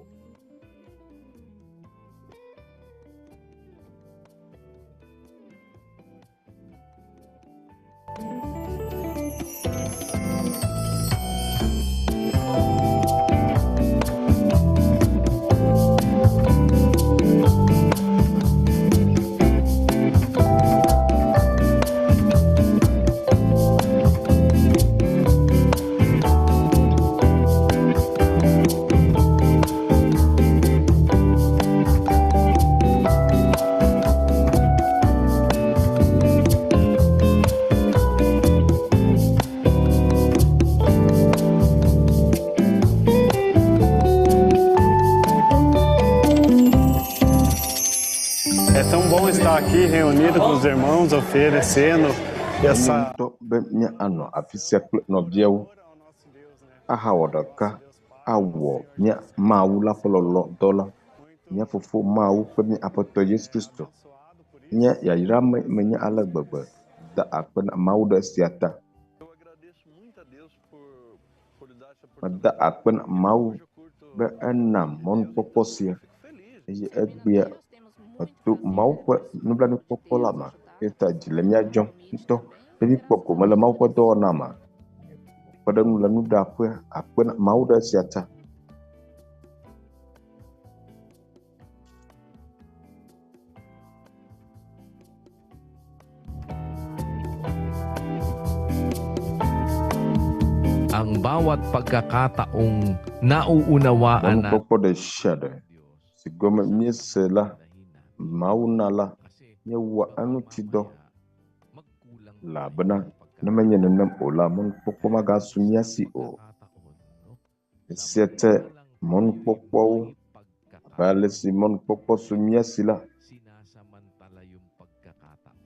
É tão bom estar aqui reunido com os irmãos, oferecendo essa Enyo ŋutɔ be míanɔ afi sia kple nɔviawo ahawɔ ɖeka awɔ mía Mawu la ƒe lɔlɔ̃dɔ la. Mía Fofo Mawu kple mía Aƒetɔ Yesu Kristo nye yayra me menye ale gbegbe. Da akpe na Mawu ɖe esia ta. Meda akpe na Mawu be enam mɔnukpɔkpɔ sia eye egbea meto Mawu ƒe nublanuikpɔkpɔ la me eya ta dzi le mía dzɔm ŋutɔ be míkpɔ gome le Mawu ƒe dɔwɔna me. Kpe ɖe ŋu le nuɖaƒea akpe na Mawu ɖe esia ta. Ang bawat pagkakataong nauunawaan na Mɔnukpɔkpɔ ɖe sia ɖe si gɔme míese la, Mawu na la, míewɔa eŋuti dɔ elabena ne menye nenem o la, mɔnukpɔkpɔ magasu mía si o. Esia te mɔnukpɔkpɔwo abe ale si mɔnukpɔkpɔ su mía si la,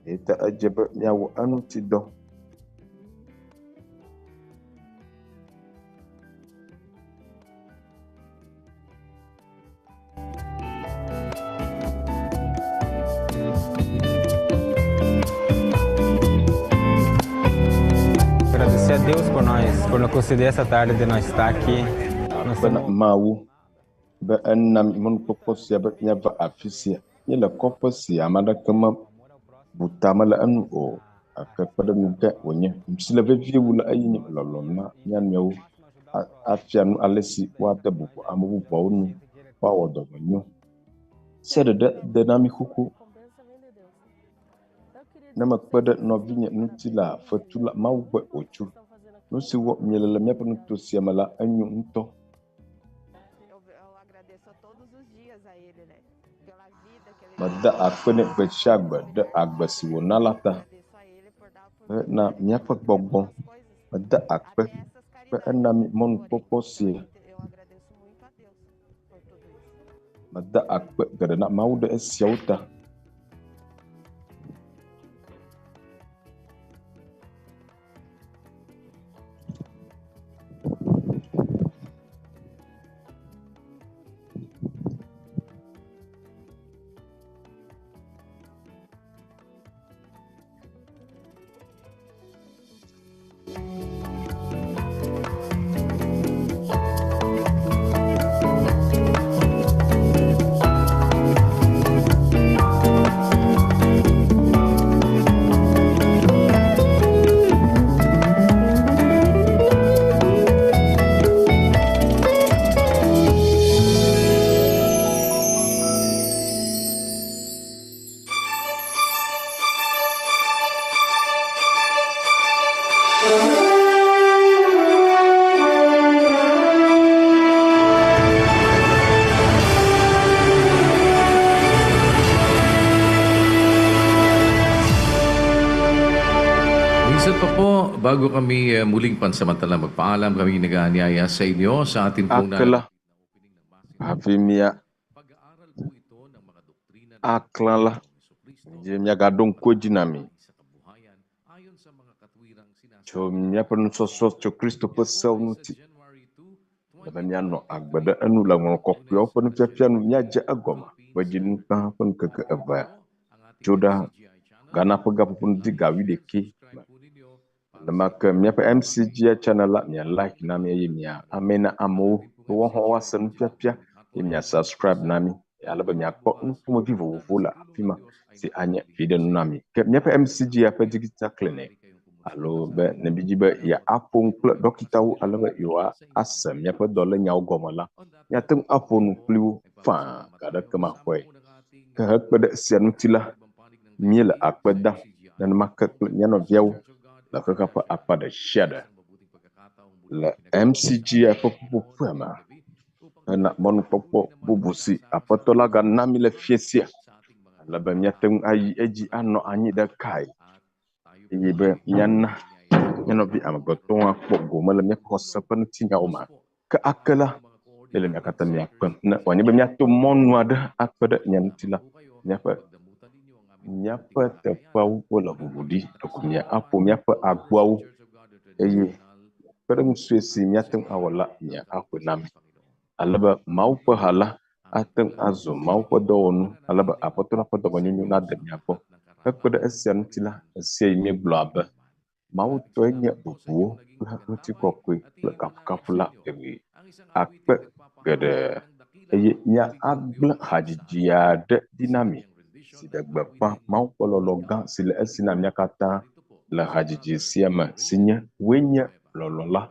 eya ta edze be míawɔ eŋuti dɔ. Agradecer a Deus por nós, por nos conceder essa tarde de nós estar aqui. Nós Akpe na somos Mawu be ena mí mɔnukpɔkpɔ sia be míava afi sia. Míele kɔƒe sia ame aɖeke mebu tame le enu o gake kpeɖeŋu gã wònye. Nu si le vevie wu la eye nye lɔlɔ̃ na mía nɔewo afia nu ale si woade bubu ame bubuawo ŋu, woawɔ dɔmenyo. Sia ɖeɖe de na mí xoxo. Ne mekpe ɖe nɔvinye ŋuti la, fetu la Mawu gbɔe wòtso. Nu si wɔm míele le míaƒe nuto sia me la enyo ŋutɔ. Meda akpe nɛ gbe sia gbe ɖe agbe si wòna la ta. Hena míaƒe gbɔgbɔ. Meda akpe be ena mí mɔnukpɔkpɔ sia. Meda akpe geɖe na Mawu ɖe esiawo ta. Minsan pa po, bago kami muling pansamantala magpaalam, kami nag-aanyaya sa inyo sa atin pong Ake la hafi mía aklã la eye míagaɖo ŋku edzi na mi tso míaƒe nusɔsrɔ̃ tso Kristo ƒe sewo ŋuti. Ele be míanɔ agbe ɖe enu le ŋɔŋlɔ kɔkɔeawo ƒe nufiafia nu míadze egɔme ƒe dzinukpa ƒe ŋkeke evea tso ɖa Ghana ƒe gaƒoƒo ŋdi ga wuiɖekɛ me. Nenema ke míaƒe MCGI channel la, mia like na mí eye mia ame na amewo be woaxɔ woase nufiafia eye mia subscribe na mí ale be miakpɔ nu ƒomevi vovovowo le afi ma si anye viɖenu na mi. Ke míaƒe MCGI ƒe digital clinic alo be ne mídi be yeaƒo nu kple ɖɔkitawo ale be yewoase míaƒe dɔlényawo gɔme la, míate ŋu aƒo nu kpli wo faa ga ɖeke maxɔe. Ke hekpe ɖe esia ŋuti la, míele akpe dam nenema ke kple mía nɔviawo le xexea ƒe akpa ɖe sia ɖe le MCGI ƒe ƒuƒoƒea me hena mɔnukpɔkpɔ bubu si Aƒetɔ la gana mí le fiẽ sia ale be míate ŋu ayi edzi anɔ anyi ɖekae eye be míana mía nɔvi amegbetɔwo akpɔ gome le míaƒe xɔse ƒe ŋutinyawo me. Ke ake la, míele mia katã mia kpem ne wòanye be míato mɔnu aɖe akpe ɖe mia ŋuti la, míaƒe míaƒe teƒeawo wole ʋuʋu ɖi. Ɖeko míaƒo míaƒe agboawo eye kpeɖeŋu sue si míate ŋu awɔ la, míaƒoe na mi. Ale be Mawu ƒe ha la ate ŋu azu Mawu ƒe dɔwɔnu ale be Aƒetɔ la ƒe dɔmenyonyo nade mia gbɔ. Hekpe ɖe esia ŋuti la, ɣesiaɣi míegblɔa be, Mawu tɔe nye bubuwo kple ŋutikɔkɔe kple kafukafu la tegbee akpe geɖe, eye míagblẽ hadzidzi aɖe ɖi na mi si ɖe gbeƒã Mawu ƒe lɔlɔ̃ gã si le esi na mía katã le hadzidzi sia me si nye Wòe Nye Lɔlɔ̃ La.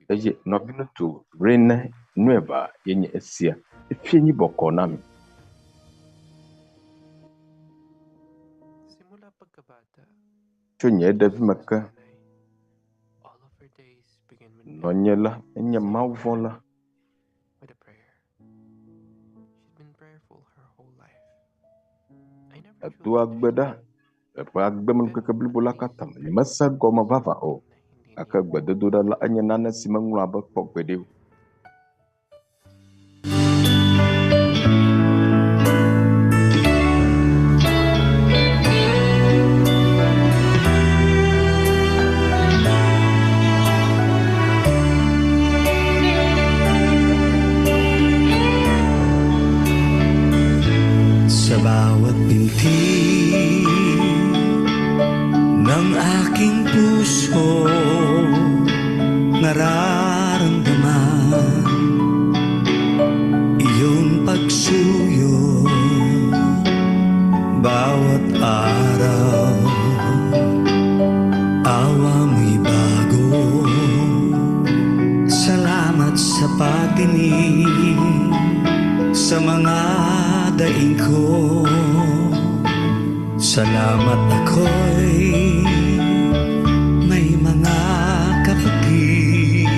Eye nɔviŋutsu Rene Nueva ye nye esia. Efia nyi bɔkɔɔ na mi. Tso nye ɖevime ke, nɔnye la enye mawuvɔ̃la. Edoa gbe ɖa le eƒe agbemeŋkeke blibo la katã me. Nyemese egɔme vavã o, gake gbedodoɖa la enye nane si meŋlɔa be kpɔ gbeɖe o. Sa bawat pinti ng aking puso nararamdaman iyong pagsuyo bawat araw. Awa mo'y bago. Salamat sa pagdinig sa mga daing ko. Salamat ako'y may mga kapatid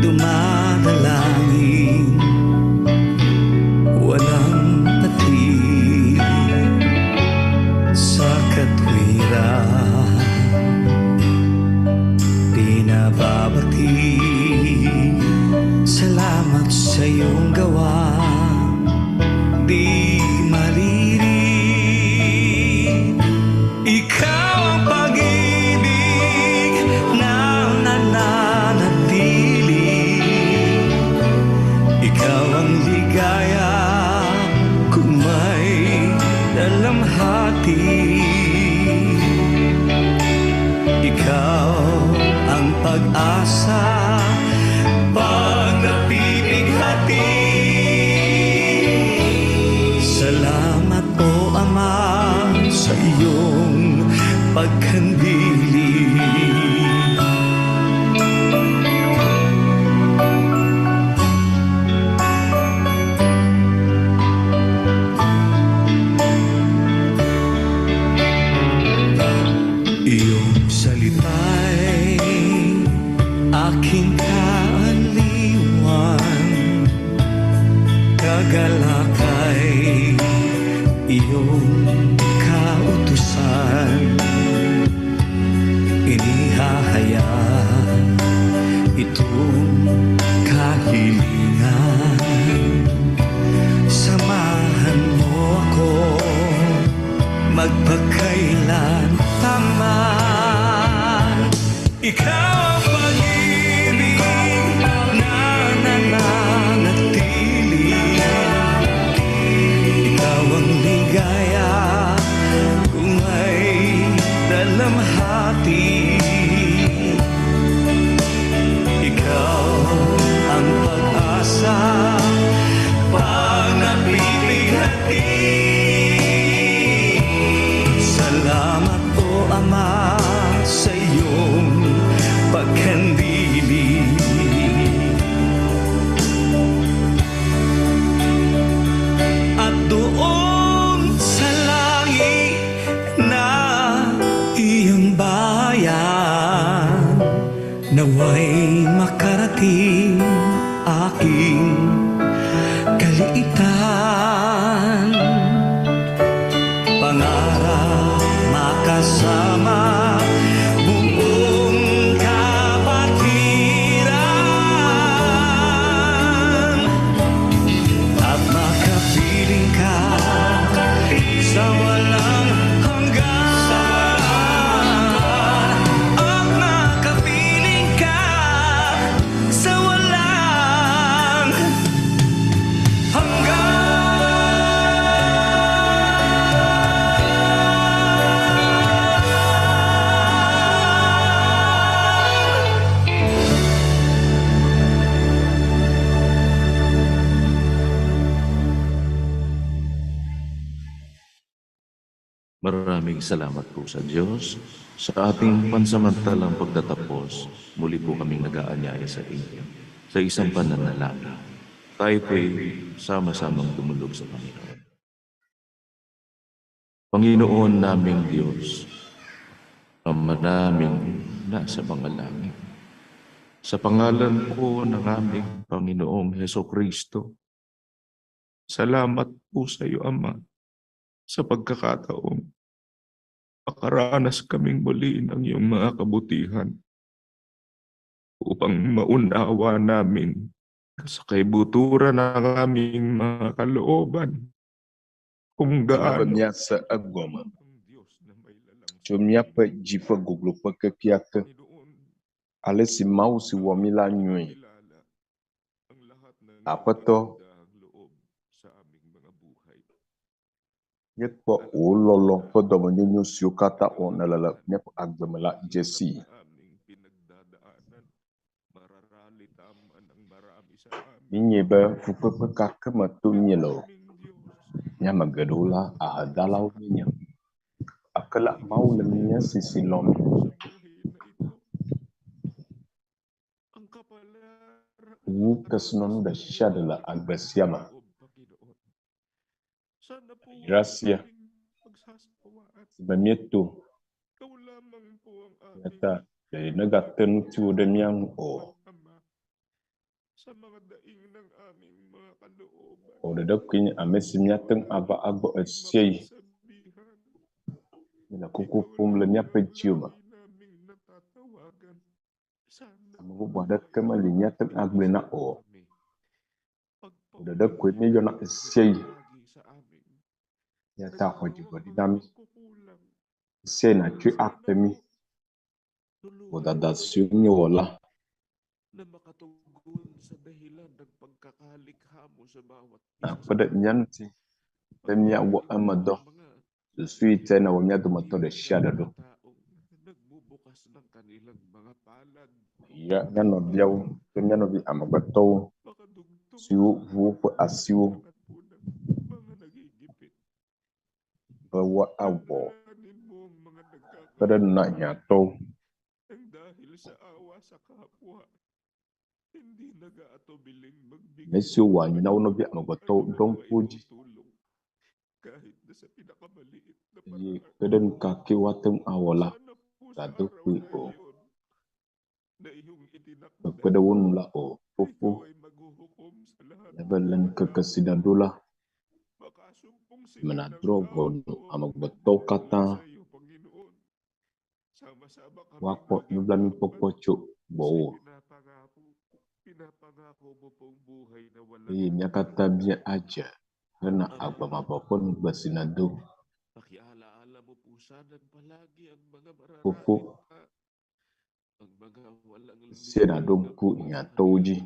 dumadalangin walang pati sa katwiran pinababati. Salamat sa iyong gawa, di malirip. Ikaw ang pag-ibig na nananatili. Ikaw ang ligaya kung may dalamhati. Ikaw ang pag-asa pag napipighati. Salamat po Ama sa iyong pagkandili. Iyong salita'y aking kaaliwan, kagalakay iyong kautusan. Inihahayag itong kahilingan. Samahan mo ako magpakailan taman. Ikaw ang pag-ibig na nananatili. Ikaw ang ligaya kung may dalamhati. dating aking kaliitan. Pangarap makasama buong kapatiran at makapiling ka sa walang hanggan at makapiling ka sa walang hanggan. Maraming salamat po sa Diyos. Sa ating pansamantalang pagtatapos, muli po kaming nag-aanyaya sa inyo sa isang pananalangin. Tayo po'y sama-samang dumulog sa Panginoon. Panginoon naming Diyos, Ama naming nasa mga langit, sa pangalan po ng aming Panginoong Heso Kristo, salamat po sa iyo, Ama, sa pagkakataong makaranas kaming muli ng iyong mga kabutihan upang maunawa namin sa kaibuturan ng aming mga kalooban kung Ele be gaano míase egɔme tso míaƒe dzi ƒe gogloƒe kekeake ale si Mawu si wɔ mí la nyoe. Aƒetɔ, míekpɔ wò lɔlɔ ƒe dɔmenyonyo siwo katã wɔm nèle le míaƒe agbe me la dze sii. Míenyae be fukpekpe ka ke me tom míele o, mía ame geɖewo la, ahedalawo míenye. Gake la, Mawu le mía si si lɔ̃ mí. Wu kesinɔnu ɖe sia ɖe le agbe sia me. Yayra sia si me míeto eya ta ɖe negate ŋutiwò ɖe mía ŋu o. Wò ɖeɖe koe nye ame si míate ŋu ava agbɔ ɣe sia ɣi. Míele kuku ƒom le míaƒe dziwo me. Ame bubu aɖeke meli míate ŋu agblɔe na o. Wò ɖeɖe koe míeyɔna ɣe sia ɣi. Eya ta xɔ dzigbɔɖi na mí. Ɣe sia ɣi nàtsɔe akpe mí. Vodada siwo míewɔ la, nàkpe ɖe mía ŋuti be míawɔ eme dɔ. Susu yi tae nèwɔ mía dometɔ ɖe sia ɖe ɖo. Yra mía nɔviawo kple mía nɔvi amegbetɔwo siwo ʋu woƒe asiwo be woawɔ kpe ɖe nu na hiãtɔwo. Ame siwo wɔa nyui na wo nɔvi amegbetɔwo ɖo ŋku wo dzi eye kpe ɖe nu ka ke woate ŋu awɔ la, gado kpoe o. Mekpe ɖe wo ŋu la o. Fofo, ele be le ŋkeke si nèɖo la, me nàdrɔ̃ ʋɔnu amegbetɔwo katã woakpɔ nublanuikpɔkpɔ tso gbɔwò eye mía katã míadze hena agbe mavɔ ƒe ŋugbe si nèdo. Fofo, ɣe sia ɣi nàɖo ŋku hiãtɔwo dzi.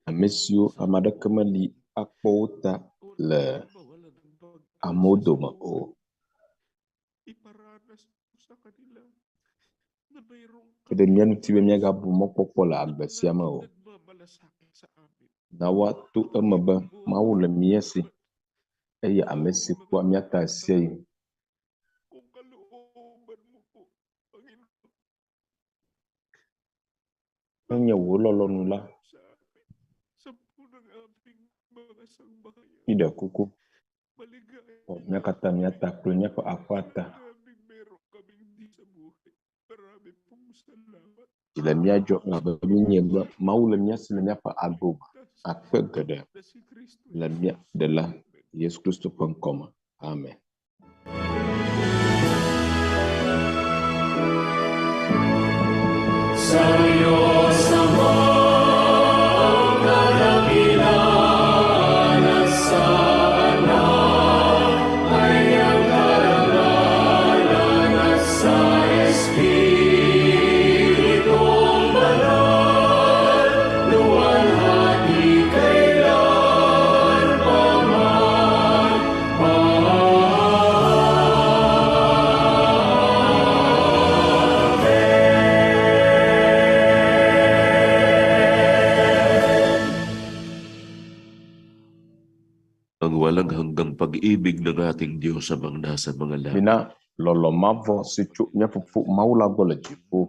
Ame siwo ame aɖeke meli akpɔ wo ta le amewo dome o. Kpe ɖe mía ŋuti be míagabu mɔkpɔkpɔ le agbe sia me o. Na woato eme be Mawu le mía si eye ame si kpɔa mía ta ɣe sia ɣi. Nenye wò lɔlɔ̃nu la, míɖe kuku, kpɔ mía katã mía ta kple míaƒe aƒea ta. Dzi le mía dzɔm elabe míenyae be Mawu le mía si le míaƒe agbo me akpe geɖe le mía Ɖela Yesu Kristo ƒe ŋkɔ me. Amen. Sa Diyos Ama, ang kadakilaan at sa Anak ay ang karangalan at sa Espiritong Banal, luwalhati kailan pa man. Ang walang hanggang pag-ibig ng ating Diyos amang nasa mga langit. Mina lɔlɔ̃ mavɔ si tso mía Fofo Mawu la gbɔ le dziƒo,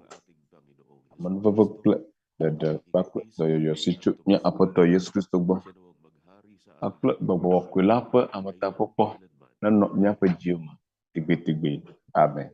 amenuveve kple ɖeɖe kpakple dɔyɔyɔ si tso mía Aƒetɔ Yesu Kristo gbɔ kpakple Gbɔgbɔ Kɔkɔe la ƒe ametakpɔkpɔ nenɔ míaƒe dziwo me tegbetegbe. Amen.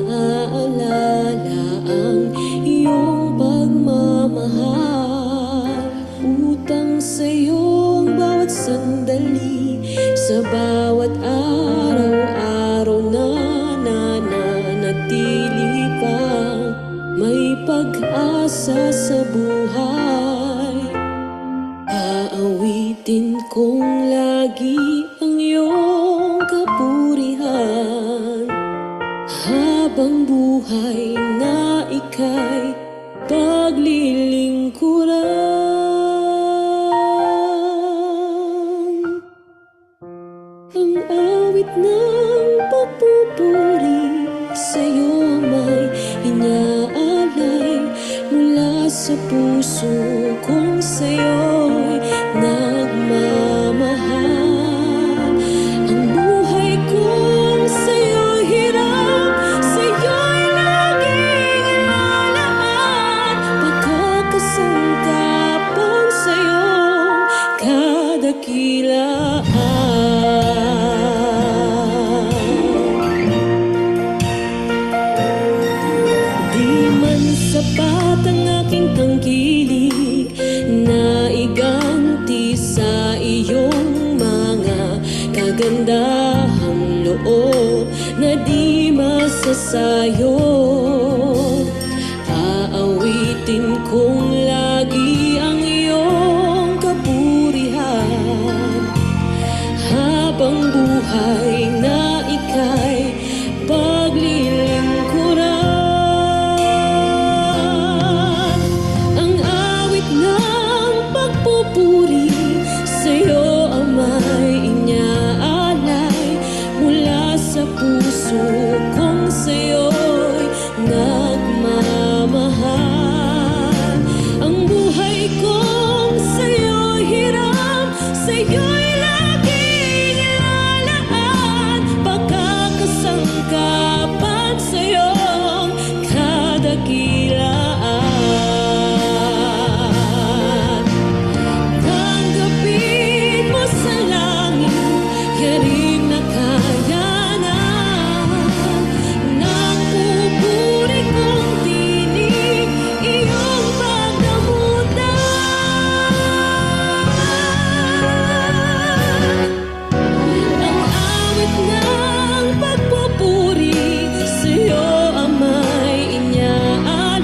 Naaalala ang iyong pagmamahal. Utang sa'yo ang bawat sandali, sa bawat araw-araw na nananatili pang may pag-asa sa buhay. Aawitin kong lagi ang iyong kapurihan, habang buhay na ika'y paglilingkuran. Ang awit ng pagpupuri sa'yo may inaalay mula sa puso kong sa'yo'y nagmamahal. Ang buhay kong sa'yo'y hirap, sa'yo'y laging ilalaan. Pagkakasangkapan sa'yong kadakilaan. Di man sapat ang aking tangkilik na iganti sa iyong mga kagandahang loob na di masasayo. Aawitin kong lagi ang iyong kapurihan, habang buhay na ika'y paglilingkuran. Ang awit ng pagpupuri sa'yo ama'y inaalay mula sa puso kong sa'yo'y nagmamahal. Ang buhay kong sa'yo'y hiram, sa'yo'y laging ilalaan. Pagkakasangkapan sa'yong kadakilaan. Tanggapin mo sa langit, yaring nakayanan ng pupuri kong tinig, iyong pagdamutan. Ang awit ng pagpupuri sa'yo ama'y inaalay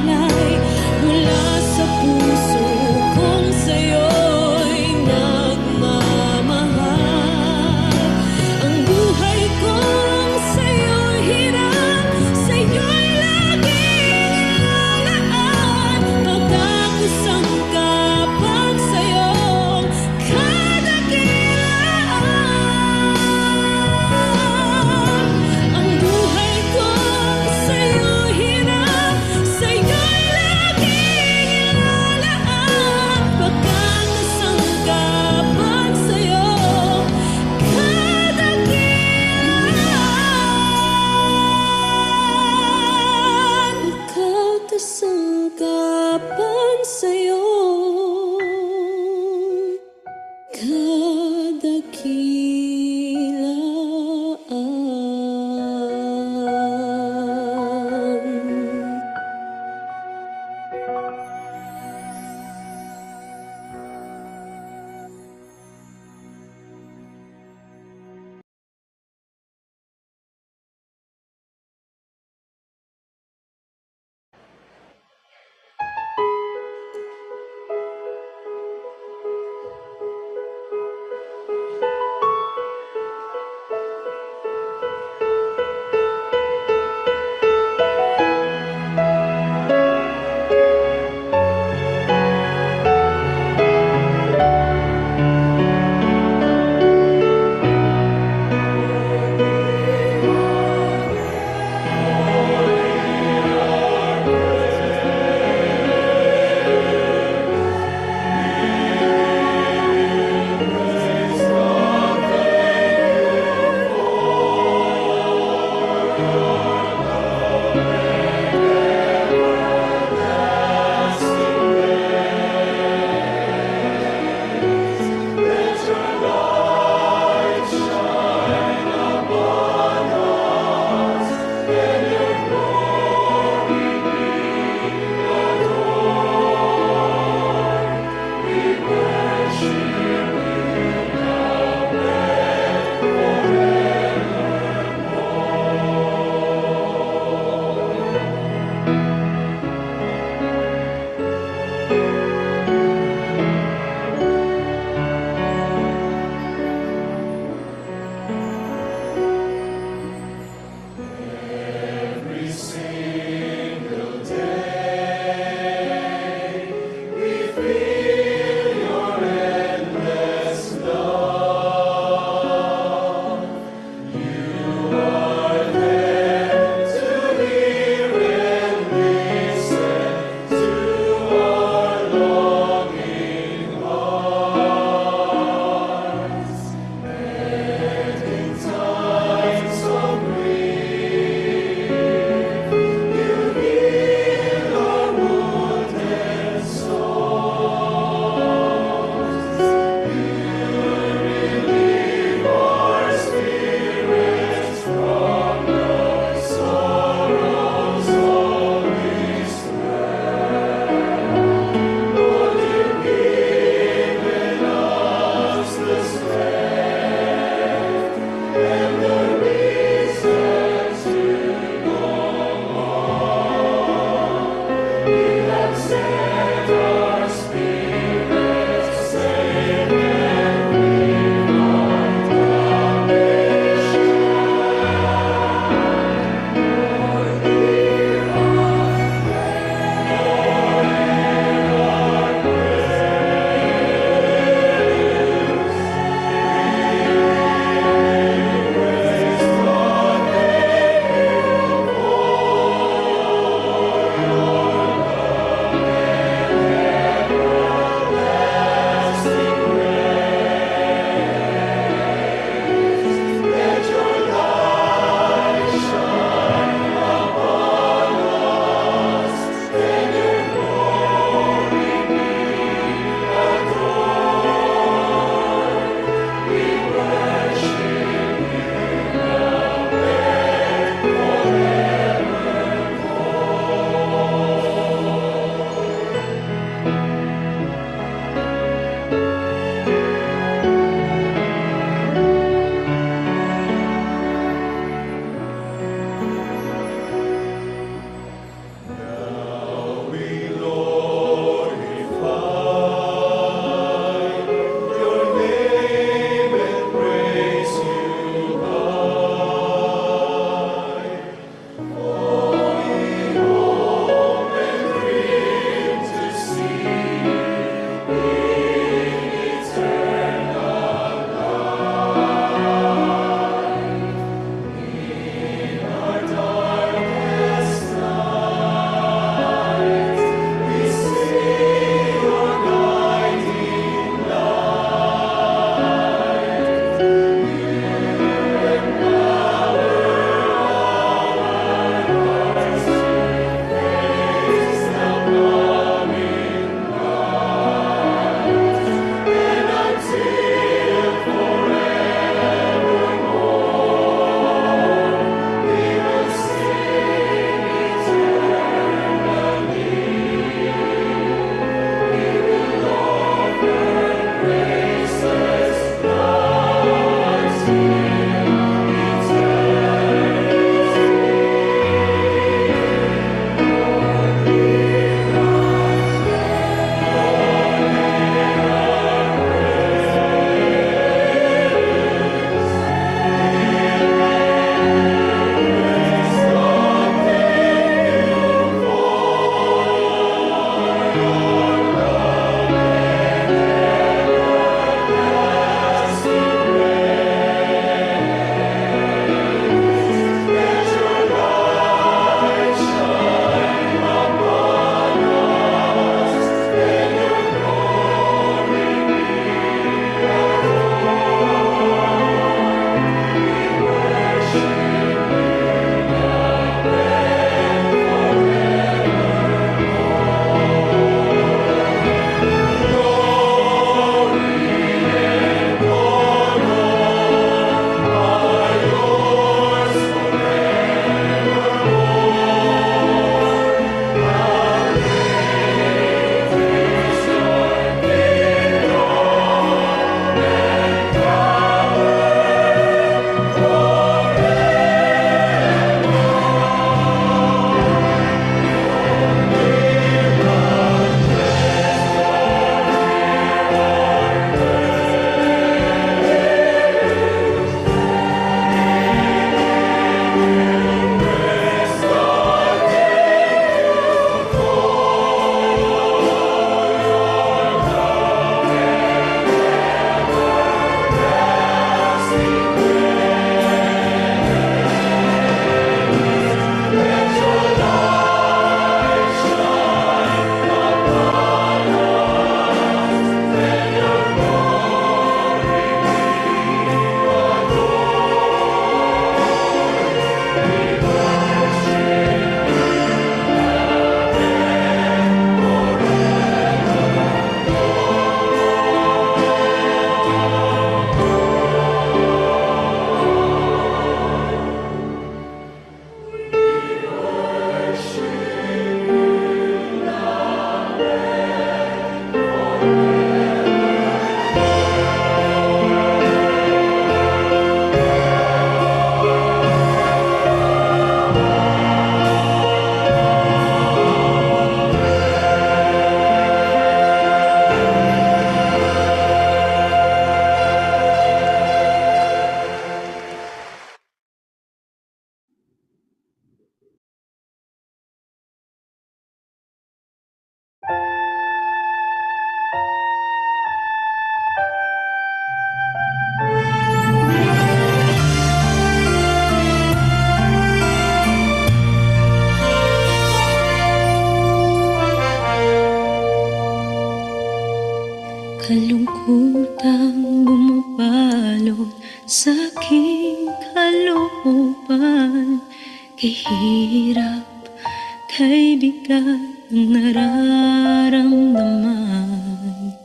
Kay bigat ng nararamdaman.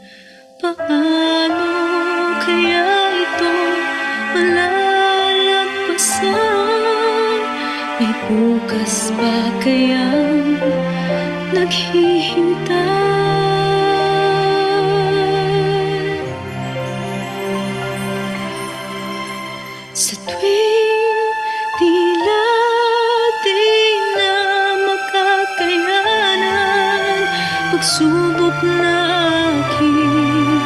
Paano kaya ito malalagpasan? May bukas pa kayang naghihintay? Sa tuwing tila di na makakayanan, pagsubok na aking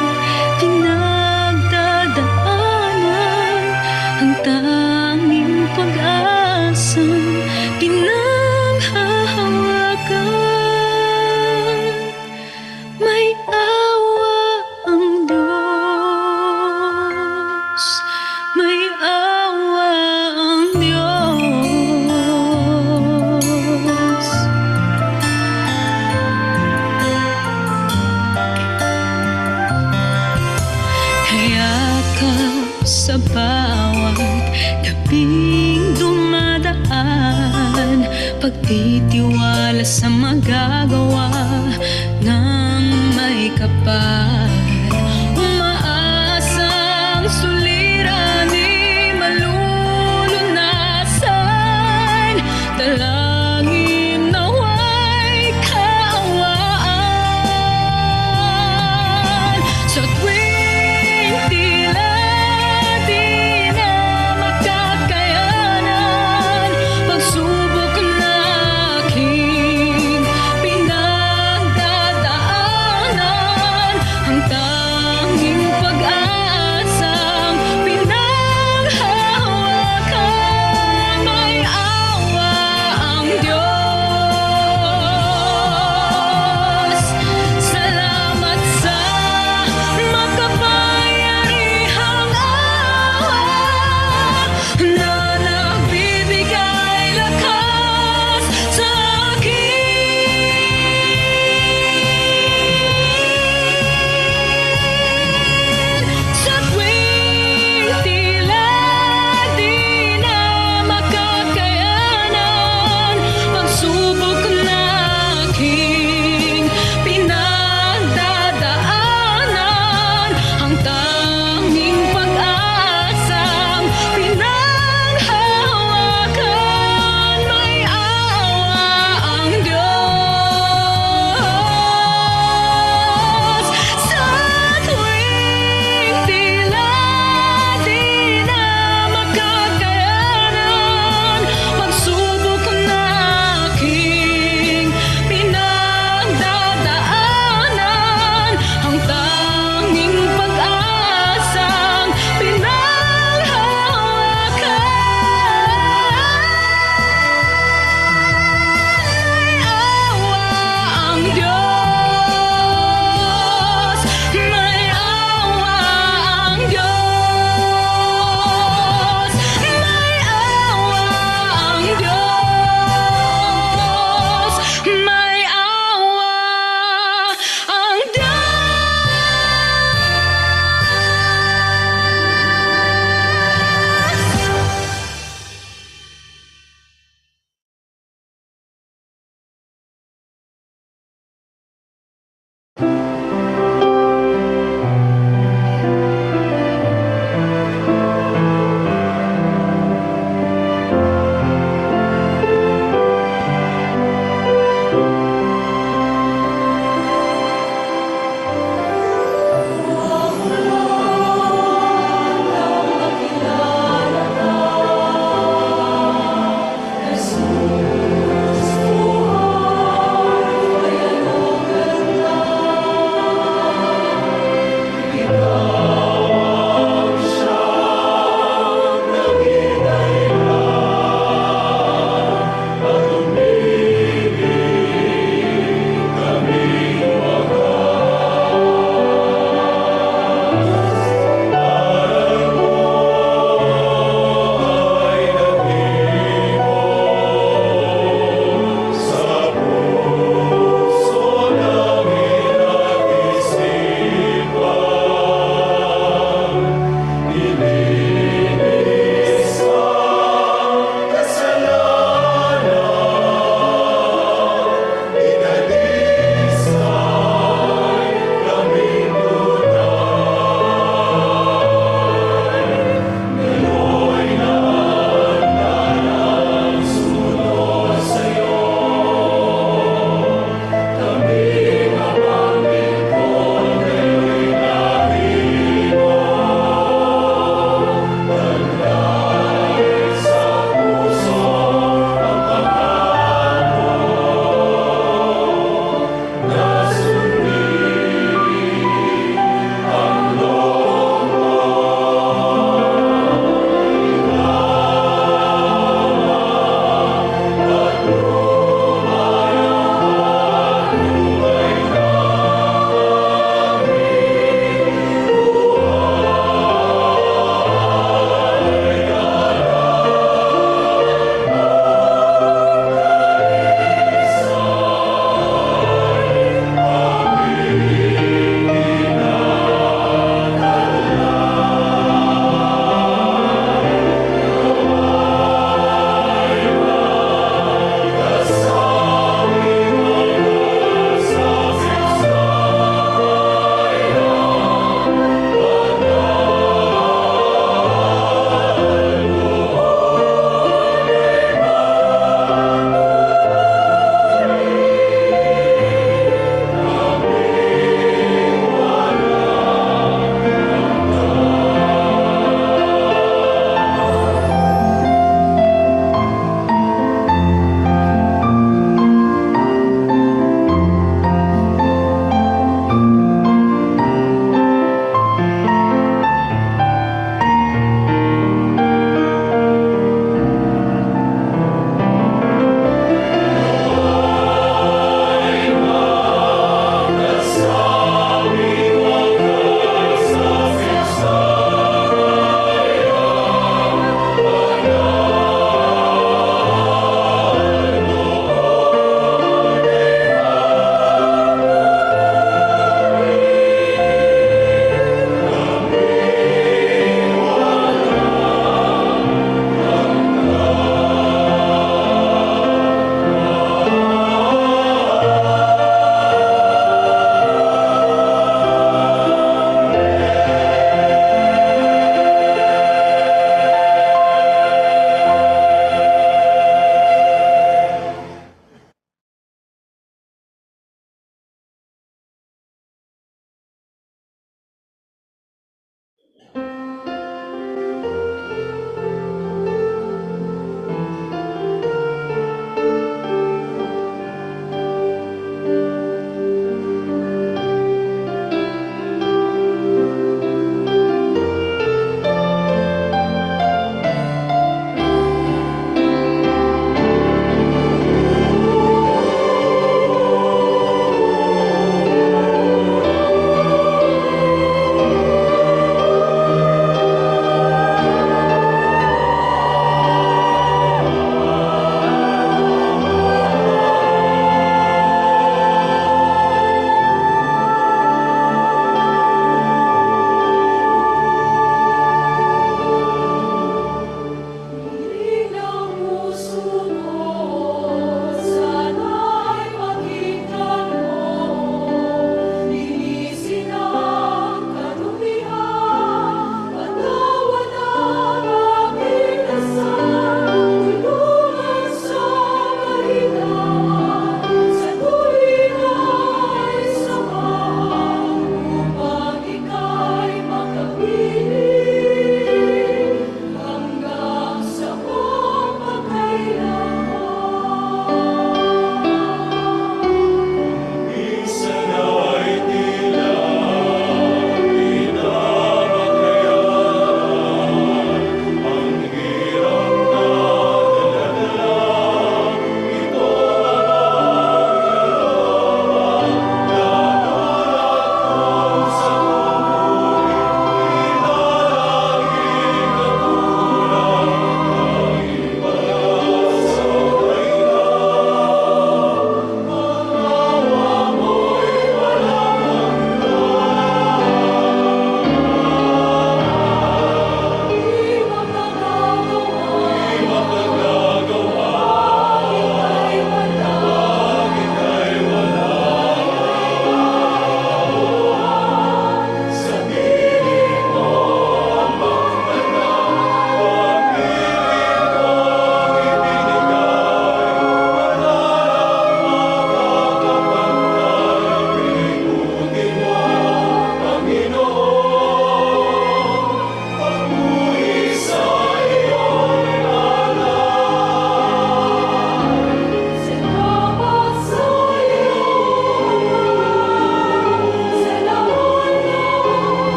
pinagdadaanan, ang tanging pag-asang pinanghahawakan. May awa ang Diyos, may awa ang Diyos. Kayakap sa bawat gabing dumadaan, pagtitiwala sa magagawa ng may kapal. Umaasang suliranin malulunasan, dalangin nawa'y kaawaan. Sa tuwing tila di na makakayanan, pagsubok na aking pinagdadaanan, ang tanging pag-asang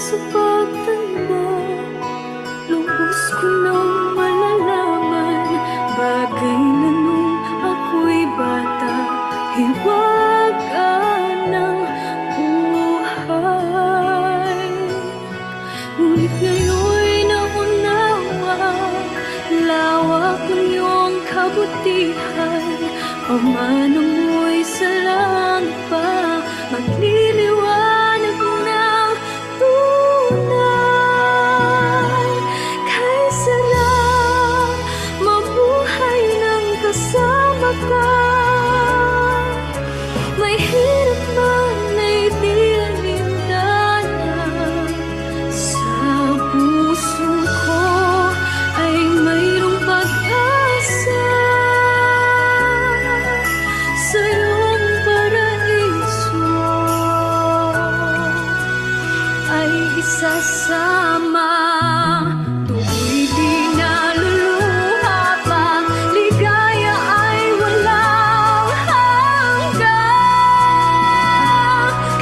sa pagtanda, lubos ko nang malalaman. Bagay na nung ako'y bata, hiwaga ng buhay. Ngunit ngayon'y naunawa, lawak ng iyong kabutihan. Pamana mo'y sa langit pa, magliliwanag ng tunay. Kaysa lang mabuhay ng kasama ka, may hirap man ay di alintana. Sa puso ko ay mayroong pag-asa sa iyong paraiso ay isasama. Tuwing di naluluha pa, ligaya ay walang hanggan.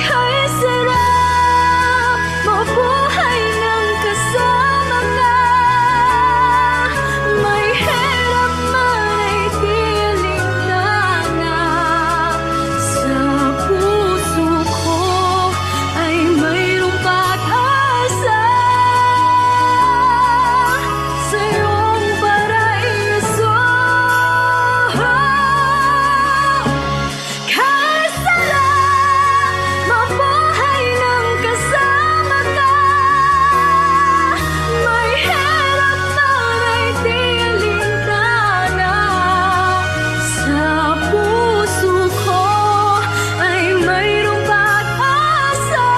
Kaya sarap mabuhay ng kasama ka, may hirap man ay di alintana. Sa puso ko ay mayroong pag-asa sa iyong paraiso. Kaya sarap mabuhay ng kasama ka, may hirap man ay di alintana. Sa puso ko ay mayroong pag-asa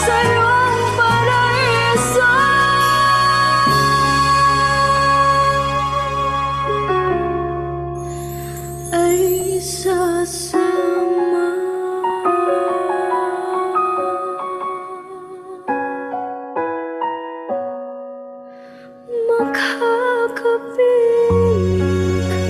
sa iyong paraiso. Ay sasama. Makakapiling ka.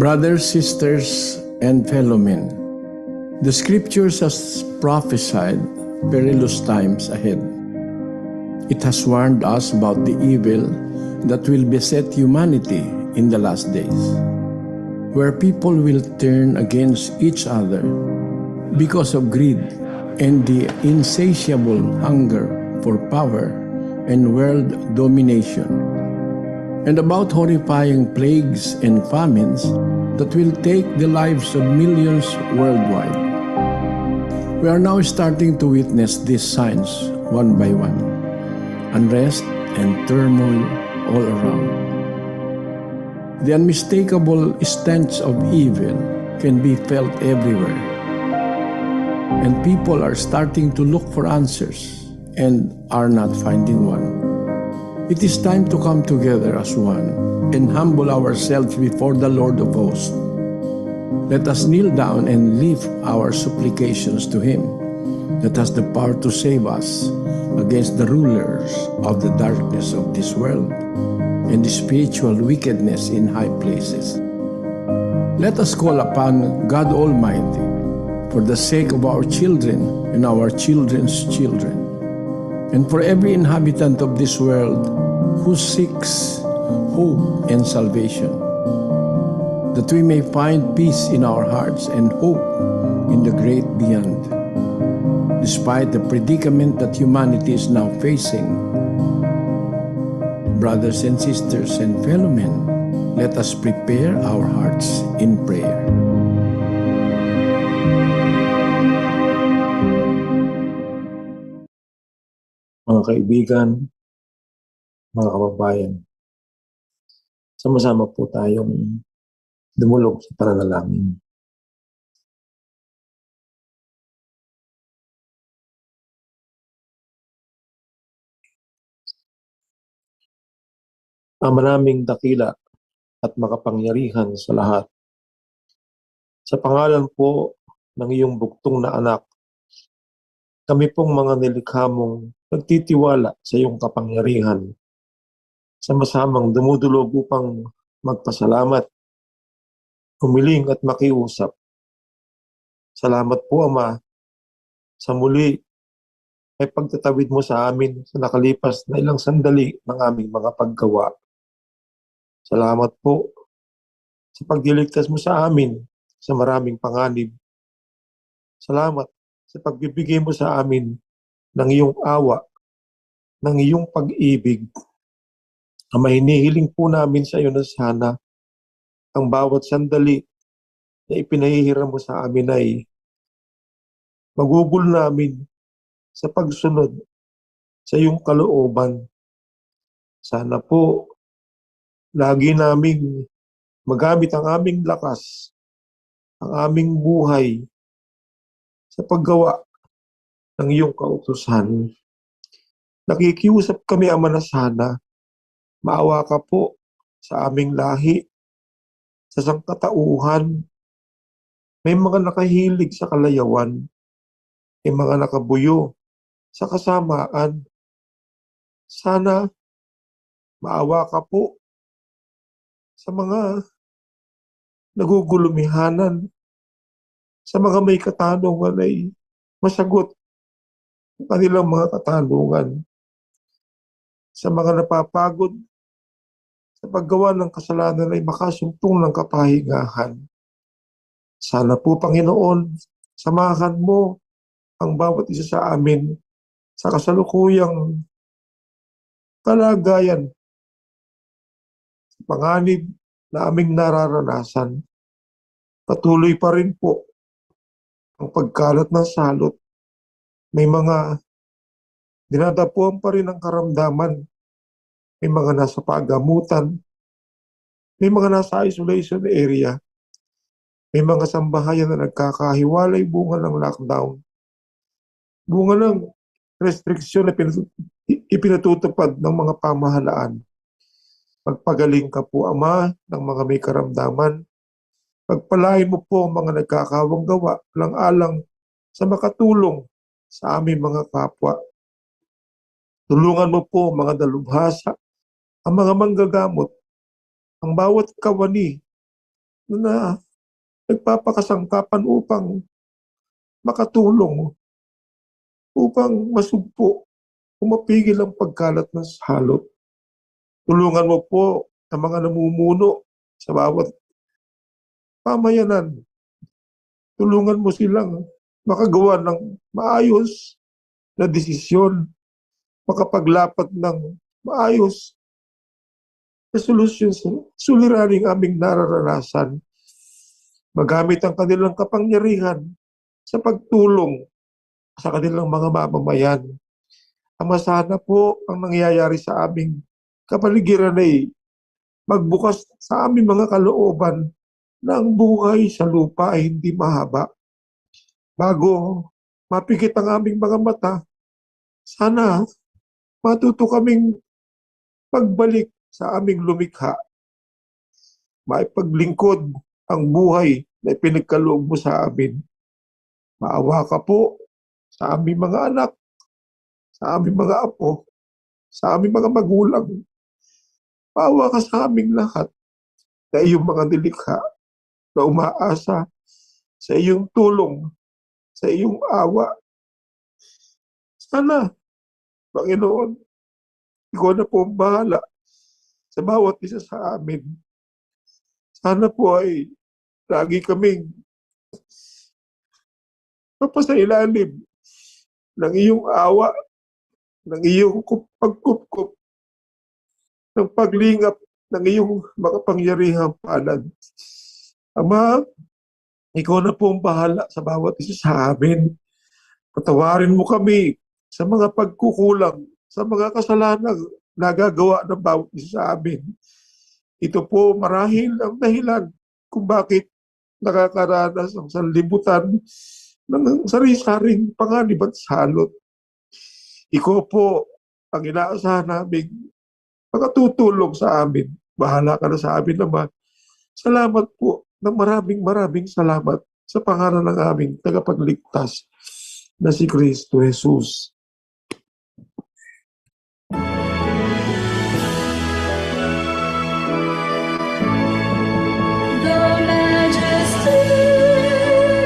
Brothers, sisters, and fellow men, the scriptures has prophesied perilous times ahead. It has warned us about the evil that will beset humanity in the last days, where people will turn against each other because of greed and the insatiable hunger for power and world domination, and about horrifying plagues and famines that will take the lives of millions worldwide. We are now starting to witness these signs one by one unrest and turmoil all around. The unmistakable stench of evil can be felt everywhere. And people are starting to look for answers and are not finding one. It is time to come together as one and humble ourselves before the Lord of hosts. Let us kneel down and lift our supplications to Him that has the power to save us against the rulers of the darkness of this world and the spiritual wickedness in high places. Let us call upon God Almighty for the sake of our children and our children's children, and for every inhabitant of this world who seeks hope and salvation, that we may find peace in our hearts and hope in the great beyond. Despite the predicament that humanity is now facing, brothers and sisters and fellow men, let us prepare our hearts in prayer. Mga kaibigan, mga kababayan, sama-sama po tayong dumulog sa pananalangin. Ama naming dakila at makapangyarihan sa lahat. Sa pangalan po ng iyong bugtong na anak, kami pong mga nilikha mong nagtitiwala sa iyong kapangyarihan, sama-samang dumudulog upang magpasalamat, humiling at makiusap. Salamat po, Ama, sa muli ay pagtatawid mo sa amin sa nakalipas na ilang sandali ng aming mga paggawa. Salamat po sa pagliligtas mo sa amin sa maraming panganib. Salamat sa pagbibigay mo sa amin ng iyong awa, ng iyong pag-ibig. Ama, hinihiling po namin sa iyo na sana ang bawat sandali na ipinahihiram mo sa amin ay magugol namin sa pagsunod sa iyong kalooban. Sana po lagi naming magamit ang aming lakas, ang aming buhay sa paggawa ng iyong kautusan. Nakikiusap kami, Ama, na sana maawa ka po sa aming lahi, sa sangkatauhan. May mga nakahilig sa kalayawan, may mga nakabuyo sa kasamaan. Sana maawa ka po sa mga nagugulumihanan, sa mga may katanungan ay masagot ang kanilang mga katanungan, sa mga napapagod sa paggawa ng kasalanan ay makasumpong ng kapahingahan. Sana po, Panginoon, samahan mo ang bawat isa sa amin sa kasalukuyang kalagayan, sa panganib na aming nararanasan. Patuloy pa rin po ang pagkalat ng salot. May mga dinadapuan pa rin ang karamdaman. May mga nasa pagamutan. May mga nasa isolation area. May mga sambahayan na nagkakahiwalay bunga ng lockdown. Bunga ng restriksyon na ipinatutupad ng mga pamahalaan. Pagpagaling ka po, Ama, ng mga may karamdaman. Pagpalain mo po ang mga nagkakawang gawa alang-alang sa makatulong sa aming mga kapwa. Tulungan mo po ang mga dalubhasa, ang mga manggagamot, ang bawat kawani na nagpapakasangkapan upang makatulong, upang masugpo o mapigil ang pagkalat ng salot. Tulungan mo po ang mga namumuno sa bawat pamayanan. Tulungan mo silang makagawa ng maayos na desisyon, makapaglapat ng maayos na solusyon sa suliraning aming nararanasan. Magamit ang kanilang kapangyarihan sa pagtulong sa kanilang mga mamamayan. Ama, sana po ang nangyayari sa aming kapaligiran ay magbukas sa aming mga kalooban na ang buhay sa lupa ay hindi mahaba. Bago mapikit ang aming mga mata, sana matuto kaming pagbalik sa aming lumikha. Maipaglingkod ang buhay na ipinagkaloob mo sa amin. Maawa ka po sa aming mga anak, sa aming mga apo, sa aming mga magulang. Maawa ka sa aming lahat na iyong mga nilikha, na umaasa sa iyong tulong, sa iyong awa. Sana, Panginoon, ikaw na po ang bahala sa bawat isa sa amin. Sana po ay lagi kaming mapasailalim ng iyong awa, ng iyong pagkupkup, ng paglingap ng iyong makapangyarihang palad. Ama, ikaw na po ang bahala sa bawat isa sa amin. Patawarin mo kami sa mga pagkukulang, sa mga kasalanan nagagawa ng bawat isa sa amin. Ito po marahil ang dahilan kung bakit nakakaranas ang sanlibutan ng sari-saring panganib at salot. Ikaw po ang inaasahan namin makatutulong sa amin. Bahala ka na sa amin naman. Salamat po ng maraming maraming salamat sa pangalan ng aming tagapagligtas na si Kristo Jesus. The majesty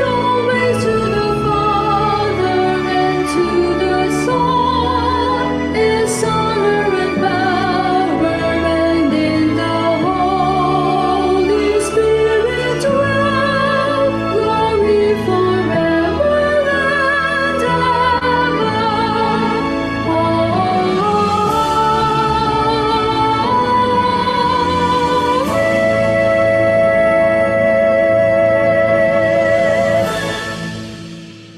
always to the Father and to the Son is honor and power, and in the Holy Spirit dwell glory forever and ever.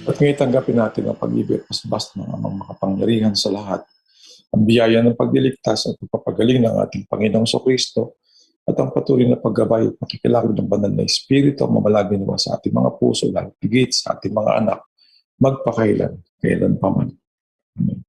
At ngayon tanggapin natin ang pag-ibig at pasbas ng amang makapangyarihan sa lahat, ang biyaya ng pagliligtas at pagpapagaling ng ating Panginoong Kristo at ang patuloy na paggabay at pakikilahok ng banal na Espiritu ang mamalagi nawa sa ating mga puso, lalo higit sa ating mga anak, magpakailan, kailan pa man. Amen.